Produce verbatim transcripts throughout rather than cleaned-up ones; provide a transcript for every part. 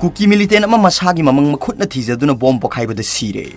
ꯀꯨꯀꯤ militant ꯑꯃ ꯃꯁꯥꯒꯤ ꯃꯃꯪ ꯃꯈꯨꯠꯅ ꯊꯤꯖꯗꯨꯅ bomb ꯄꯣꯈꯥꯏꯕꯗ ꯁꯤꯔꯦ꯫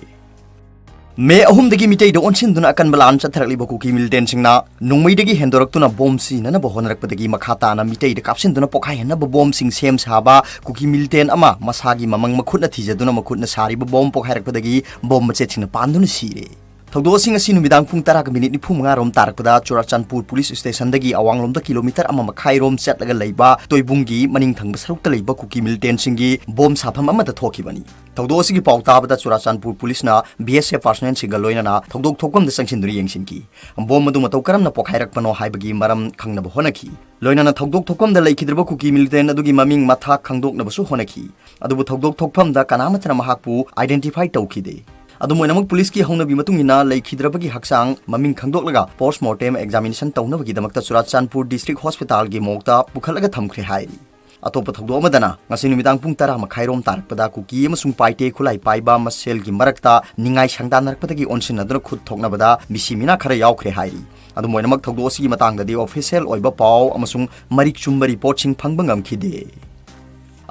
ꯃꯦ ꯑꯍꯨꯝꯗꯒꯤ ꯃꯤꯇꯩꯗ ꯑꯣꯟꯁꯤꯟꯗꯨꯅ ꯑꯀꯟꯕ ꯂꯥꯟ ꯆꯠꯊꯔꯛꯂꯤꯕ ꯀꯨꯀꯤ militantꯁꯤꯡꯅ ꯅꯣꯡꯃꯩꯗꯒꯤ ꯍꯦꯟꯗꯣꯔꯛꯇꯨꯅ ꯕꯣꯝ ꯁꯤꯖꯤꯟꯅꯅꯕ ꯍꯣꯠꯅꯔꯛꯄꯗꯒꯤ ꯃꯈꯥ ꯇꯥꯅ ꯃꯤꯇꯩꯗ ꯀꯥꯞꯁꯤꯟꯗꯨꯅ ꯄꯣꯈꯥꯏꯍꯟꯅꯕ ꯕꯣꯝꯁꯤꯡ ꯁꯦꯝ ꯁꯥꯕ ꯀꯨꯀꯤ militant ꯑꯃ ꯃꯁꯥꯒꯤ ꯃꯃꯪ ꯃꯈꯨꯠꯅ ꯊꯤꯖꯗꯨꯅ ꯃꯈꯨꯠꯅ ꯁꯥꯔꯤꯕ ꯕꯣꯝ ꯄꯣꯈꯥꯏꯔꯛꯄꯗꯒꯤ ꯕꯣꯝ ꯃꯆꯦꯠꯁꯤꯡꯅ ꯄꯥꯟꯗꯨꯅ ꯁꯤꯔꯦ꯫ ꯊꯧꯗꯣꯛ ꯑꯁꯤ ꯉꯁꯤ ꯅꯨꯃꯤꯗꯥꯡ ꯄꯨꯡ ꯇꯔꯥꯒ ꯃꯤꯅꯤꯠ ꯅꯤꯐꯨ ꯃꯉꯥ ꯔꯣꯝ ꯇꯥꯔꯛꯄꯗ ꯆꯨꯔꯥꯆꯥꯟꯄꯨꯔ ꯄꯨꯂꯤꯁ ꯁ꯭ꯇꯦꯁꯟꯗꯒꯤ ꯑꯋꯥꯡꯂꯣꯝꯗ ꯀꯤꯂꯣꯃꯤꯇꯔ ꯑꯃ ꯃꯈꯥꯏ ꯔꯣꯝ ꯆꯠꯂꯒ ꯂꯩꯕ ꯇꯣꯏꯕꯨꯡꯒꯤ ꯃꯅꯤꯡ ꯊꯪꯕ ꯁꯔꯨꯛꯇ ꯂꯩꯕ ꯀꯨꯀꯤ militantꯁꯤꯡꯒꯤ ꯕꯣꯝ ꯁꯥꯐꯝ ꯑꯃꯗ ꯊꯣꯛꯈꯤꯕꯅꯤ꯫ ꯊꯧꯗꯣꯛ ꯑꯁꯤꯒꯤ ꯄꯥꯎ ꯇꯥꯕꯗ ꯆꯨꯔꯥꯆꯥꯟꯄꯨꯔ ꯄꯨꯂꯤꯁꯅ B S F personnelꯁꯤꯡꯒ ꯂꯣꯏꯅꯅ ꯊꯧꯗꯣꯛ ꯊꯣꯛꯐꯝꯗ ꯆꯪꯁꯤꯟꯗꯨꯅ ꯌꯦꯡꯁꯤꯟꯈꯤ꯫ ꯕꯣꯝ ꯑꯗꯨ ꯃꯇꯧ ꯀꯔꯝꯅ ꯄꯣꯈꯥꯏꯔꯛꯄꯅꯣ ꯍꯥꯏꯕꯒꯤ ꯃꯔꯝ ꯈꯪꯅꯕ ꯍꯣꯠꯅꯈꯤ꯫ ꯂꯣꯏꯅꯅ ꯊꯧꯗꯣꯛ ꯊꯣꯛꯐꯝꯗ ꯂꯩꯈꯤꯗ꯭ꯔꯕ ꯀꯨꯀꯤ militant ꯑꯗꯨꯒꯤ ꯃꯃꯤꯡ ꯃꯊꯥ ꯈꯪꯗꯣꯛꯅꯕꯁꯨ ꯍꯣꯠꯅꯈꯤ꯫ ꯑꯗꯨꯕꯨ ꯊꯧꯗꯣꯛ ꯊꯣꯛꯐꯝꯗ ꯀꯅꯥꯃꯠꯇꯅ ꯃꯍꯥꯛꯄꯨ identify ꯇꯧꯈꯤꯗꯦ꯫ ꯑꯗꯨꯝ ꯑꯣꯏꯅꯃꯛ ꯄꯨꯂꯤꯁꯀꯤ ꯍꯧꯅꯕꯤ ꯃꯇꯨꯡ ꯏꯟꯅ ꯂꯩꯈꯤꯗ꯭ꯔꯕꯒꯤ ꯍꯛꯆꯥꯡ ꯃꯃꯤꯡ ꯈꯪꯗꯣꯛꯂꯒ post mortem examination ꯇꯧꯅꯕꯒꯤꯗꯃꯛꯇ ꯆꯨꯔꯥꯆꯥꯟꯄꯨꯔ district hospitalꯒꯤ morgueꯗ ꯄꯨꯈꯠꯂꯒ ꯊꯝꯈ꯭ꯔꯦ ꯍꯥꯏꯔꯤ꯫ ꯑꯇꯣꯞꯄ ꯊꯧꯗꯣꯛ ꯑꯃꯗꯅ ꯉꯁꯤ ꯅꯨꯃꯤꯗꯥꯡ ꯄꯨꯡ ꯇꯔꯥ ꯃꯈꯥꯏꯔꯣꯝ ꯇꯥꯔꯛꯄꯗ ꯀꯨꯀꯤ ꯑꯃꯁꯨꯡ ꯄꯥꯏꯇꯦ ꯈꯨꯠꯂꯥꯏ ꯄꯥꯏꯕ ꯃꯁꯦꯜꯒꯤ ꯃꯔꯛꯇ ꯅꯤꯡꯉꯥꯏ ꯁꯪꯗꯥꯟꯅꯔꯛꯄꯗꯒꯤ ꯑꯣꯟꯁꯤꯟꯅꯗꯨꯅ ꯈꯨꯠ ꯊꯣꯛꯅꯕꯗ ꯃꯤꯁꯤ ꯃꯤꯅꯥ ꯈꯔ ꯌꯥꯎꯈ꯭ꯔꯦ ꯍꯥꯏꯔꯤ꯫ ꯑꯗꯨꯝ ꯑꯣꯏꯅꯃꯛ ꯊꯧꯗꯣꯛ ꯑꯁꯤꯒꯤ ꯃꯇꯥꯡꯗꯗꯤ official ꯑꯣꯏꯕ ꯄꯥꯎ ꯑꯃꯁꯨꯡ ꯃꯔꯤꯛ ꯆꯨꯝꯕ reportꯁꯤꯡ ꯐꯪꯕ ꯉꯝꯈꯤꯗꯦ꯫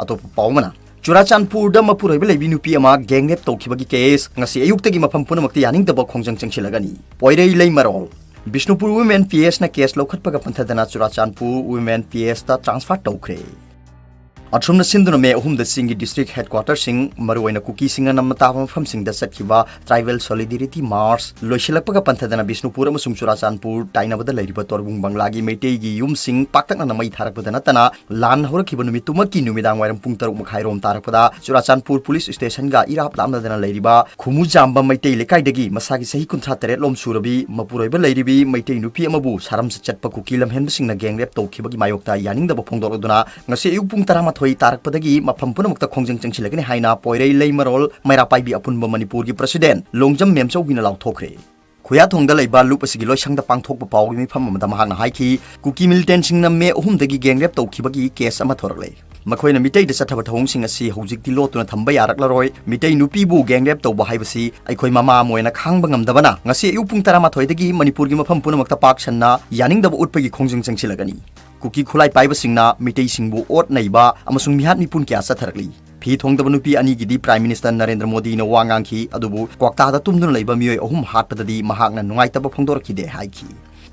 ꯑꯇꯣꯞꯄ ꯄꯥꯎ ꯑꯃꯅ, ꯆꯨꯔꯥꯆꯥꯟꯄꯨꯔꯗ ꯃꯄꯨꯔꯣꯏꯕ ꯂꯩꯕꯤ ꯅꯨꯄꯤ ꯑꯃ gang rape ꯇꯧꯈꯤꯕꯒꯤ case ꯉꯁꯤ ꯑꯌꯨꯛꯇꯒꯤ ꯃꯐꯝ ꯄꯨꯝꯅꯃꯛꯇ ꯌꯥꯅꯤꯡꯗꯕ ꯈꯣꯡꯖꯪ ꯆꯪꯁꯤꯜꯂꯒꯅꯤ꯫ ꯄꯣꯏꯔꯩ ꯂꯩꯃꯔꯣꯜ꯫ ꯕꯤꯁꯅꯨꯄꯨꯔ Women P S ꯅ case ꯂꯧꯈꯠꯄꯒ ꯄꯟꯊꯗꯅ Churachandpur Women P S ꯇ transfer ꯇꯧꯈ꯭ꯔꯦ꯫ ꯑꯁꯨꯝꯅ ꯁꯤꯟꯗꯨꯅ ꯃꯦ ꯑꯍꯨꯝꯗ ꯆꯤꯡꯒꯤ district headquarterꯁꯤꯡ, ꯃꯔꯨꯑꯣꯏꯅ ꯀꯨꯀꯤꯁꯤꯡꯅ ꯅꯝꯅ ꯇꯥꯕ ꯃꯐꯝꯁꯤꯡꯗ ꯆꯠꯈꯤꯕ Tribal Solidarity March ꯂꯣꯏꯁꯤꯜꯂꯛꯄꯒ ꯄꯟꯊꯗꯅ ꯕꯤꯁꯅꯨꯄꯨꯔ ꯑꯃꯁꯨꯡ ꯆꯨꯔꯥꯆꯥꯟꯄꯨꯔ ꯇꯥꯏꯅꯕꯗ ꯂꯩꯔꯤꯕ ꯇꯣꯔꯕꯨꯡ ꯕꯪꯂꯥꯒꯤ ꯃꯩꯇꯩꯒꯤ ꯌꯨꯝꯁꯤꯡ ꯄꯥꯛꯇꯛꯅꯅ ꯃꯩ ꯊꯥꯔꯛꯄꯗ ꯅꯠꯇꯅ, ꯂꯥꯟ ꯍꯧꯔꯛꯈꯤꯕ ꯅꯨꯃꯤꯠꯇꯨꯃꯛꯀꯤ ꯅꯨꯃꯤꯗꯥꯡ ꯋꯥꯏꯔꯝ ꯄꯨꯡ ꯇꯔꯨꯛ ꯃꯈꯥꯏ ꯔꯣꯝ ꯇꯥꯔꯛꯄꯗ ꯆꯨꯔꯥꯆꯥꯟꯄꯨꯔ ꯄꯨꯂꯤꯁ ꯁ꯭ꯇꯦꯁꯟꯒ ꯏꯔꯥꯞ ꯂꯥꯞꯅꯗꯅ ꯂꯩꯔꯤꯕ ꯈꯨꯃꯨꯖꯥꯝꯕꯝ ꯃꯩꯇꯩ ꯂꯩꯀꯥꯏꯗꯒꯤ ꯃꯁꯥꯒꯤ ꯆꯍꯤ ꯀꯨꯟꯊ꯭ꯔꯥ ꯇꯔꯦꯠ ꯂꯣꯝ ꯁꯨꯔꯕꯤ ꯃꯄꯨꯔꯣꯏꯕ ꯂꯩꯔꯤꯕꯤ ꯃꯩꯇꯩ ꯅꯨꯄꯤ ꯑꯃꯕꯨ ꯁꯥꯔꯝ ꯆꯠꯄ ꯀꯨꯀꯤ ꯂꯝꯍꯦꯟꯕꯁꯤꯡꯅ gang rape ꯇꯧꯈꯤꯕꯒꯤ ꯃꯥꯌꯣꯛꯇ ꯌꯥꯅꯤꯡꯗꯕ ꯐꯣꯡꯗꯣꯛꯂꯗꯨꯅ ꯉꯁꯤ ꯑꯌꯨꯛ ꯄꯨꯡ ꯇꯔꯥꯃꯥꯊꯣꯏ ꯇꯥꯔꯛꯄꯗꯒꯤ ꯃꯐꯝ ꯄꯨꯝꯅꯃꯛꯇ ꯈꯣꯡꯖꯪ ꯆꯪꯁꯤꯜꯂꯒꯅꯤ ꯍꯥꯏꯅ ꯄꯣꯏꯔꯩ ꯂꯩꯃꯔꯣꯜ ꯃꯩꯔꯥ ꯄꯥꯏꯕꯤ ꯑꯄꯨꯟꯕ ꯃꯅꯤꯄꯨꯔꯒꯤ president ꯂꯣꯡꯖꯝ ꯃꯦꯝꯆꯧꯕꯤꯅ ꯂꯥꯎꯊꯣꯛꯈ꯭ꯔꯦ꯫ ꯈꯨꯌꯥꯊꯣꯡꯗ ꯂꯩꯕ ꯂꯨꯞ ꯑꯁꯤꯒꯤ ꯂꯣꯏꯁꯪꯗ ꯄꯥꯡꯊꯣꯛꯄ ꯄꯥꯎꯒꯤ ꯃꯤꯐꯝ ꯑꯃꯗ ꯃꯍꯥꯛꯅ ꯍꯥꯏꯈꯤ, ꯀꯨꯀꯤ militantꯁꯤꯡꯅ ꯃꯦ ꯑꯍꯨꯝꯗꯒꯤ gang rape ꯇꯧꯈꯤꯕꯒꯤ case ꯑꯃ ꯊꯣꯔꯛꯂꯦ꯫ ꯃꯈꯣꯏꯅ ꯃꯤꯇꯩꯗ ꯆꯠꯊꯕ ꯊꯧꯑꯣꯡꯁꯤꯡ ꯑꯁꯤ ꯍꯧꯖꯤꯛꯇꯤ ꯂꯣꯠꯇꯨꯅ ꯊꯝꯕ ꯌꯥꯔꯛꯂꯔꯣꯏ꯫ ꯃꯤꯇꯩ ꯅꯨꯄꯤꯕꯨ gang rape ꯇꯧꯕ ꯍꯥꯏꯕꯁꯤ ꯑꯩꯈꯣꯏ ꯃꯃꯥ ꯑꯃ ꯑꯣꯏꯅ ꯈꯥꯡꯕ ꯉꯝꯗꯕꯅ ꯉꯁꯤ ꯑꯌꯨꯛ ꯄꯨꯡ ꯇꯔꯥꯃꯥꯊꯣꯏꯗꯒꯤ ꯃꯅꯤꯄꯨꯔꯒꯤ ꯃꯐꯝ ꯄꯨꯝꯅꯃꯛꯇ ꯄꯥꯛ ꯁꯟꯅ ꯌꯥꯅꯤꯡꯗꯕ ꯎꯠꯄꯒꯤ ꯈꯣꯡꯖꯪ ꯆꯪꯁꯤꯜꯂꯒꯅꯤ꯫ ꯀꯨꯀꯤ ꯈꯨꯠꯂꯥꯏ ꯄꯥꯏꯕꯁꯤꯡꯅ ꯃꯤꯇꯩꯁꯤꯡꯕꯨ ꯑꯣꯠ ꯅꯩꯕ ꯑꯃꯁꯨꯡ ꯃꯤꯍꯥꯠ ꯃꯤꯄꯨꯟ ꯀꯌꯥ ꯆꯠꯊꯔꯛꯂꯤ꯫ ꯍꯤ ꯊꯣꯡꯗꯕ ꯅꯨꯄꯤ ꯑꯅꯤꯒꯤꯗꯤ Prime Minister ꯅꯔꯦꯟꯗ꯭ꯔ ꯃꯣꯗꯤꯅ ꯋꯥ ꯉꯥꯡꯈꯤ, ꯑꯗꯨꯕꯨ ꯀ꯭ꯋꯥꯛꯇꯥꯗ ꯇꯨꯝꯗꯨꯅ ꯂꯩꯕ ꯃꯤꯑꯣꯏ ꯑꯍꯨꯝ ꯍꯥꯠꯄꯗꯗꯤ ꯃꯍꯥꯛꯅ ꯅꯨꯡꯉꯥꯏꯇꯕ ꯐꯣꯡꯗꯣꯔꯛꯈꯤꯗꯦ ꯍꯥꯏꯈꯤ꯫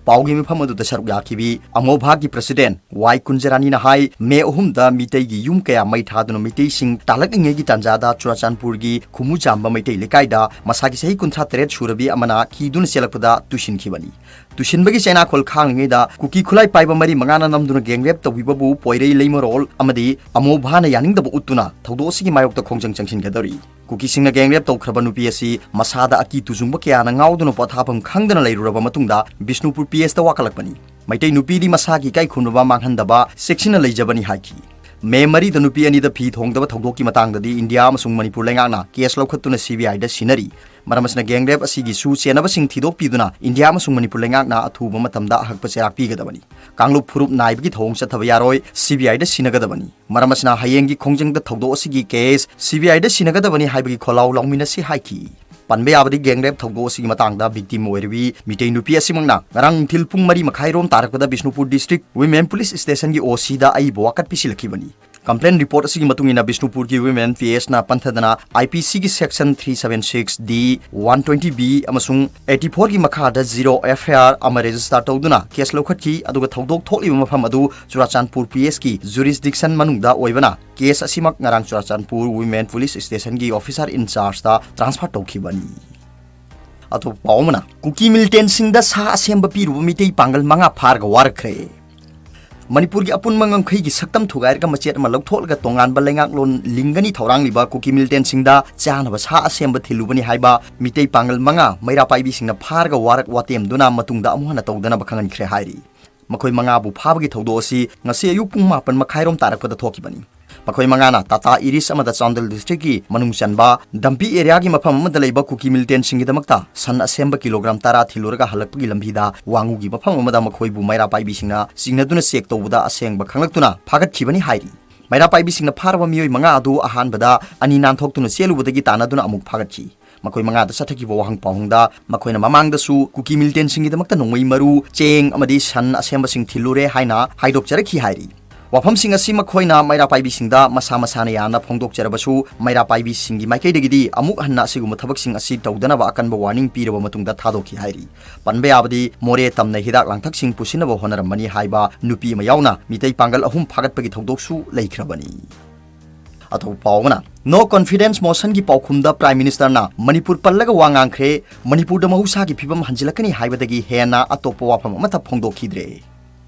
ꯄꯥꯎꯒꯤ ꯃꯤꯐꯝ ꯑꯗꯨꯗ ꯁꯔꯨꯛ ꯌꯥꯈꯤꯕꯤ ꯑꯃꯣꯚꯥꯒꯤ President ꯋꯥꯏ ꯀꯨꯟꯖꯔꯥꯅꯤꯅ ꯍꯥꯏ, ꯃꯦ ꯑꯍꯨꯝꯗ ꯃꯤꯇꯩꯒꯤ ꯌꯨꯝ ꯀꯌꯥ ꯃꯩ ꯊꯥꯗꯨꯅ ꯃꯤꯇꯩꯁꯤꯡ ꯇꯥꯜꯂꯛꯂꯤꯉꯩꯒꯤ ꯇꯥꯟꯖꯥꯗ ꯆꯨꯔꯥꯆꯥꯟꯄꯨꯔꯒꯤ ꯈꯨꯃꯨ ꯆꯥꯝꯕ ꯃꯩꯇꯩ ꯂꯩꯀꯥꯏꯗ ꯃꯁꯥꯒꯤ ꯆꯍꯤ ꯀꯨꯟꯊ꯭ꯔꯥ ꯇꯔꯦꯠ ꯁꯨꯔꯕꯤ ꯑꯃꯅ ꯀꯤꯗꯨꯅ ꯆꯦꯜꯂꯛꯄꯗ ꯇꯨꯁꯤꯟꯈꯤꯕꯅꯤ꯫ ꯇꯨꯁꯤꯟꯕꯒꯤ ꯆꯩꯅꯥꯈꯣꯜ ꯈꯥꯡꯂꯤꯉꯩꯗ ꯀꯨꯀꯤ ꯈꯨꯠꯂꯥꯏ ꯄꯥꯏꯕ ꯃꯔꯤ ꯃꯉꯥꯅ ꯅꯝꯗꯨꯅ gang rape ꯇꯧꯕꯤꯕꯕꯨ ꯄꯣꯏꯔꯩ ꯂꯩꯃꯔꯣꯜ ꯑꯃꯗꯤ ꯑꯃꯣꯚꯥꯅ ꯌꯥꯅꯤꯡꯗꯕ ꯎꯠꯇꯨꯅ ꯊꯧꯗꯣꯛ ꯑꯁꯤꯒꯤ ꯃꯥꯌꯣꯛꯇ ꯈꯣꯡꯖꯪ ꯆꯪꯁꯤꯟꯒꯗꯧꯔꯤ꯫ ꯀꯨꯀꯤꯁꯤꯡꯅ gang rape ꯇꯧꯈ꯭ꯔꯕ ꯅꯨꯄꯤ ꯑꯁꯤ ꯃꯁꯥꯗ ꯑꯀꯤ ꯇꯨꯖꯨꯡꯕ ꯀꯌꯥꯅ ꯉꯥꯎꯗꯨꯅ ꯄꯣꯊꯥꯐꯝ ꯈꯪꯗꯅ ꯂꯩꯔꯨꯔꯕ ꯃꯇꯨꯡꯗ ꯕꯤꯁꯅꯨꯄꯨꯔ P H ꯇ ꯋꯥꯀꯠꯂꯛꯄꯅꯤ꯫ ꯃꯩꯇꯩ ꯅꯨꯄꯤꯗꯤ ꯃꯁꯥꯒꯤ ꯏꯀꯥꯏ ꯈꯨꯝꯅꯕ ꯃꯥꯡꯍꯟꯗꯕ ꯆꯦꯛꯁꯤꯟꯅ ꯂꯩꯖꯕꯅꯤ ꯍꯥꯏꯈꯤ꯫ ꯃꯦ ꯃꯔꯤꯗ ꯅꯨꯄꯤ ꯑꯅꯤꯗ ꯐꯤ ꯊꯣꯡꯗꯕ ꯊꯧꯗꯣꯛꯀꯤ ꯃꯇꯥꯡꯗꯗꯤ ꯏꯟꯗꯤꯌꯥ ꯑꯃꯁꯨꯡ ꯃꯅꯤꯄꯨꯔ ꯂꯩꯉꯥꯛꯅ case ꯂꯧꯈꯠꯇꯨꯅ C B I the scenery. ꯃꯔꯝ ꯑꯁꯤꯅ gang rape ꯑꯁꯤꯒꯤ ꯁꯨ ꯆꯦꯟꯅꯕꯁꯤꯡ ꯊꯤꯗꯣꯛꯄꯤꯗꯨꯅ ꯏꯟꯗꯤꯌꯥ ꯑꯃꯁꯨꯡ ꯃꯅꯤꯄꯨꯔ ꯂꯩꯉꯥꯛꯅ ꯑꯊꯨꯕ ꯃꯇꯝꯗ ꯑꯍꯛꯄ ꯆꯩꯔꯥꯛ ꯄꯤꯒꯗꯕꯅꯤ꯫ ꯀꯥꯡꯂꯨꯞ ꯐꯨꯔꯨꯞ ꯅꯥꯏꯕꯒꯤ ꯊꯧꯑꯣꯡ ꯆꯠꯊꯕ ꯌꯥꯔꯣꯏ, C B I ꯗ ꯁꯤꯟꯅꯒꯗꯕꯅꯤ꯫ ꯃꯔꯝ ꯑꯁꯤꯅ ꯍꯌꯦꯡꯒꯤ ꯈꯣꯡꯖꯪꯗ ꯊꯧꯗꯣꯛ ꯑꯁꯤꯒꯤ case C B I ꯗ ꯁꯤꯟꯅꯒꯗꯕꯅꯤ ꯍꯥꯏꯕꯒꯤ ꯈꯣꯜꯂꯥꯎ ꯂꯥꯎꯃꯤꯟꯅꯁꯤ ꯍꯥꯏꯈꯤ꯫ ꯄꯟꯕ ꯌꯥꯕꯗꯤ gang rape ꯊꯧꯗꯣꯛ ꯑꯁꯤꯒꯤ ꯃꯇꯥꯡꯗ victim ꯑꯣꯏꯔꯤꯕꯤ ꯃꯤꯇꯩ ꯅꯨꯄꯤ ꯑꯁꯤꯃꯛꯅ ꯉꯔꯥꯡ ꯅꯨꯡꯊꯤꯜ ꯄꯨꯡ ꯃꯔꯤ ꯃꯈꯥꯏ ꯔꯣꯝ ꯇꯥꯔꯛꯄꯗ Bishnupur District Women Police Station ꯒꯤ O C ꯗ ꯑꯏꯕ ꯋꯥꯀꯠ ꯄꯤꯁꯤꯜꯂꯛꯈꯤꯕꯅꯤ꯫ Complaint report ꯑꯁꯤꯒꯤ ꯃꯇꯨꯡ ꯏꯟꯅ ꯕꯤꯁꯅꯨꯄꯨꯔꯒꯤ Women P H ꯅ ꯄꯟꯊꯗꯅ I P C ꯒꯤ section three seven six D, one twenty B ꯑꯃꯁꯨꯡ eighty four ꯒꯤ ꯃꯈꯥꯗ zero F I R ꯑꯃ register ꯇꯧꯗꯨꯅ case ꯂꯧꯈꯠꯈꯤ, ꯑꯗꯨꯒ ꯊꯧꯗꯣꯛ ꯊꯣꯛꯂꯤꯕ ꯃꯐꯝ ꯑꯗꯨ ꯆꯨꯔꯥꯆꯥꯟꯄꯨꯔ P H ꯀꯤ jurisdiction ꯃꯅꯨꯡꯗ ꯑꯣꯏꯕꯅ case ꯑꯁꯤꯃꯛ ꯉꯔꯥꯡ ꯆꯨꯔꯥꯆꯥꯟꯄꯨꯔ Women Police Station ꯒꯤ officer in charge ꯇ transfer ꯇꯧꯈꯤꯕꯅꯤ꯫ ꯑꯇꯣꯞꯄ ꯄꯥꯎ ꯑꯃꯅ, ꯀꯨꯀꯤ militant ꯁꯤꯡꯗ ꯁꯥ ꯑꯁꯦꯝꯕ ꯄꯤꯔꯨꯕ ꯃꯤꯇꯩ ꯄꯥꯡꯒꯜ ꯃꯉꯥ ꯐꯥꯔꯒ ꯋꯥꯔꯛꯈ꯭ꯔꯦ꯫ ꯃꯅꯤꯄꯨꯔꯒꯤ ꯑꯄꯨꯟꯕ ꯉꯝꯈꯩꯒꯤ ꯁꯛꯇꯝ ꯊꯨꯒꯥꯏꯔꯒ ꯃꯆꯦꯠ ꯑꯃ ꯂꯧꯊꯣꯛꯂꯒ ꯇꯣꯉꯥꯟꯕ ꯂꯩꯉꯥꯛꯂꯣꯟ ꯂꯤꯡꯒꯅꯤ ꯊꯧꯔꯥꯡꯂꯤꯕ ꯀꯨꯀꯤ militant ꯁꯤꯡꯗ ꯆꯥꯅꯕ ꯁꯥ ꯑꯁꯦꯝꯕ ꯊꯤꯜꯂꯨꯕꯅꯤ ꯍꯥꯏꯕ ꯃꯤꯇꯩ ꯄꯥꯡꯒꯜ ꯃꯉꯥ ꯃꯩꯔꯥ ꯄꯥꯏꯕꯤꯁꯤꯡꯅ ꯐꯥꯔꯒ ꯋꯥꯔꯛ ꯋꯥꯇꯦꯝꯗꯨꯅ ꯃꯇꯨꯡꯗ ꯑꯃꯨꯛ ꯍꯟꯅ ꯇꯧꯗꯅꯕ ꯈꯪꯍꯟꯈ꯭ꯔꯦ ꯍꯥꯏꯔꯤ꯫ ꯃꯈꯣꯏ ꯃꯉꯥꯕꯨ ꯐꯥꯕꯒꯤ ꯊꯧꯗꯣꯛ ꯑꯁꯤ ꯉꯁꯤ ꯑꯌꯨꯛ ꯄꯨꯡ ꯃꯥꯄꯟ ꯃꯈꯥꯏꯔꯣꯝ ꯇꯥꯔꯛꯄꯗ ꯊꯣꯛꯈꯤꯕꯅꯤ꯫ ꯃꯈꯣꯏ ꯃꯉꯥꯅ Tata Iris ꯑꯃꯗ ꯆꯥꯟꯗꯦꯜ district ꯀꯤ ꯃꯅꯨꯡ ꯆꯟꯕ ꯗꯝꯄꯤ area ꯒꯤ ꯃꯐꯝ ꯑꯃꯗ ꯂꯩꯕ ꯀꯨꯀꯤ militant ꯁꯤꯡꯒꯤꯗꯃꯛꯇ ꯁꯟ ꯑꯁꯦꯝꯕ kilogram ꯇꯔꯥ ꯊꯤꯜꯂꯨꯔꯒ ꯍꯜꯂꯛꯄꯒꯤ ꯂꯝꯕꯤꯗ ꯋꯥꯉꯨꯒꯤ ꯃꯐꯝ ꯑꯃꯗ ꯃꯈꯣꯏꯕꯨ ꯃꯩꯔꯥ ꯄꯥꯏꯕꯤꯁꯤꯡꯅ ꯆꯤꯡꯅꯗꯨꯅ check ꯇꯧꯕꯗ ꯑꯁꯦꯡꯕ ꯈꯪꯂꯛꯇꯨꯅ ꯐꯥꯒꯠꯈꯤꯕꯅꯤ ꯍꯥꯏꯔꯤ꯫ ꯃꯩꯔꯥ ꯄꯥꯏꯕꯤꯁꯤꯡꯅ ꯐꯥꯔꯕ ꯃꯤꯑꯣꯏ ꯃꯉꯥ ꯑꯗꯨ ꯑꯍꯥꯟꯕꯗ ꯑꯅꯤ ꯅꯥꯟꯊꯣꯛꯇꯨꯅ ꯆꯦꯜꯂꯨꯕꯗꯒꯤ ꯇꯥꯟꯅꯗꯨꯅ ꯑꯃꯨꯛ ꯐꯥꯒꯠꯈꯤ꯫ ꯃꯈꯣꯏ ꯃꯉꯥꯗ ꯆꯠꯊꯈꯤꯕ ꯋꯥꯍꯪ ꯄꯥꯎꯍꯪꯗ ꯃꯈꯣꯏꯅ ꯃꯃꯥꯡꯗꯁꯨ ꯀꯨꯀꯤ militant ꯁꯤꯡꯒꯤꯗꯃꯛꯇ ꯅꯣꯡꯃꯩ ꯃꯔꯨ, ꯆꯦꯡ ꯑꯃꯗꯤ ꯁꯟ ꯑꯁꯦꯝꯕꯁꯤꯡ ꯊꯤꯜꯂꯨꯔꯦ ꯍꯥꯏꯅ ꯍꯥꯏꯗꯣꯛꯆꯔꯛꯈꯤ ꯍꯥꯏꯔꯤ꯫ ꯋꯥꯐꯝꯁꯤꯡ ꯑꯁꯤ ꯃꯈꯣꯏꯅ ꯃꯩꯔꯥ ꯄꯥꯏꯕꯤꯁꯤꯡꯗ ꯃꯁꯥ ꯃꯁꯥꯅ ꯌꯥꯅ ꯐꯣꯡꯗꯣꯛꯆꯔꯕꯁꯨ, ꯃꯩꯔꯥ ꯄꯥꯏꯕꯤꯁꯤꯡꯒꯤ ꯃꯥꯏꯀꯩꯗꯒꯤꯗꯤ ꯑꯃꯨꯛ ꯍꯟꯅ ꯑꯁꯤꯒꯨꯝꯕ ꯊꯕꯛꯁꯤꯡ ꯑꯁꯤ ꯇꯧꯗꯅꯕ ꯑꯀꯟꯕ warning ꯄꯤꯔꯕ ꯃꯇꯨꯡꯗ ꯊꯥꯗꯣꯛꯈꯤ ꯍꯥꯏꯔꯤ꯫ ꯄꯟꯕ ꯌꯥꯕꯗꯤ, ꯃꯣꯔꯦ ꯇꯝꯅ ꯍꯤꯗꯥꯛ ꯂꯥꯡꯊꯛꯁꯤꯡ ꯄꯨꯁꯤꯟꯅꯕ ꯍꯣꯠꯅꯔꯝꯕꯅꯤ ꯍꯥꯏꯕ ꯅꯨꯄꯤ ꯑꯃ ꯌꯥꯎꯅ ꯃꯤꯇꯩ ꯄꯥꯡꯒꯜ ꯑꯍꯨꯝ ꯐꯥꯒꯠꯄꯒꯤ ꯊꯧꯗꯣꯛꯁꯨ ꯂꯩꯈ꯭ꯔꯕꯅꯤ꯫ ꯑꯇꯣꯞꯄ ꯄꯥꯎ ꯑꯃꯅ, No Confidence Motionꯒꯤ ꯄꯥꯎꯈꯨꯝꯗ Prime Ministerꯅ ꯃꯅꯤꯄꯨꯔ ꯄꯜꯂꯒ ꯋꯥ ꯉꯥꯡꯈ꯭ꯔꯦ꯫ ꯃꯅꯤꯄꯨꯔꯗ ꯃꯍꯧꯁꯥꯒꯤ ꯐꯤꯕꯝ ꯍꯟꯖꯤꯜꯂꯛꯀꯅꯤ ꯍꯥꯏꯕꯗꯒꯤ ꯍꯦꯟꯅ ꯑꯇꯣꯞꯄ ꯋꯥꯐꯝ ꯑꯃꯠꯇ ꯐꯣꯡꯗꯣꯛꯈꯤꯗ꯭ꯔꯦ꯫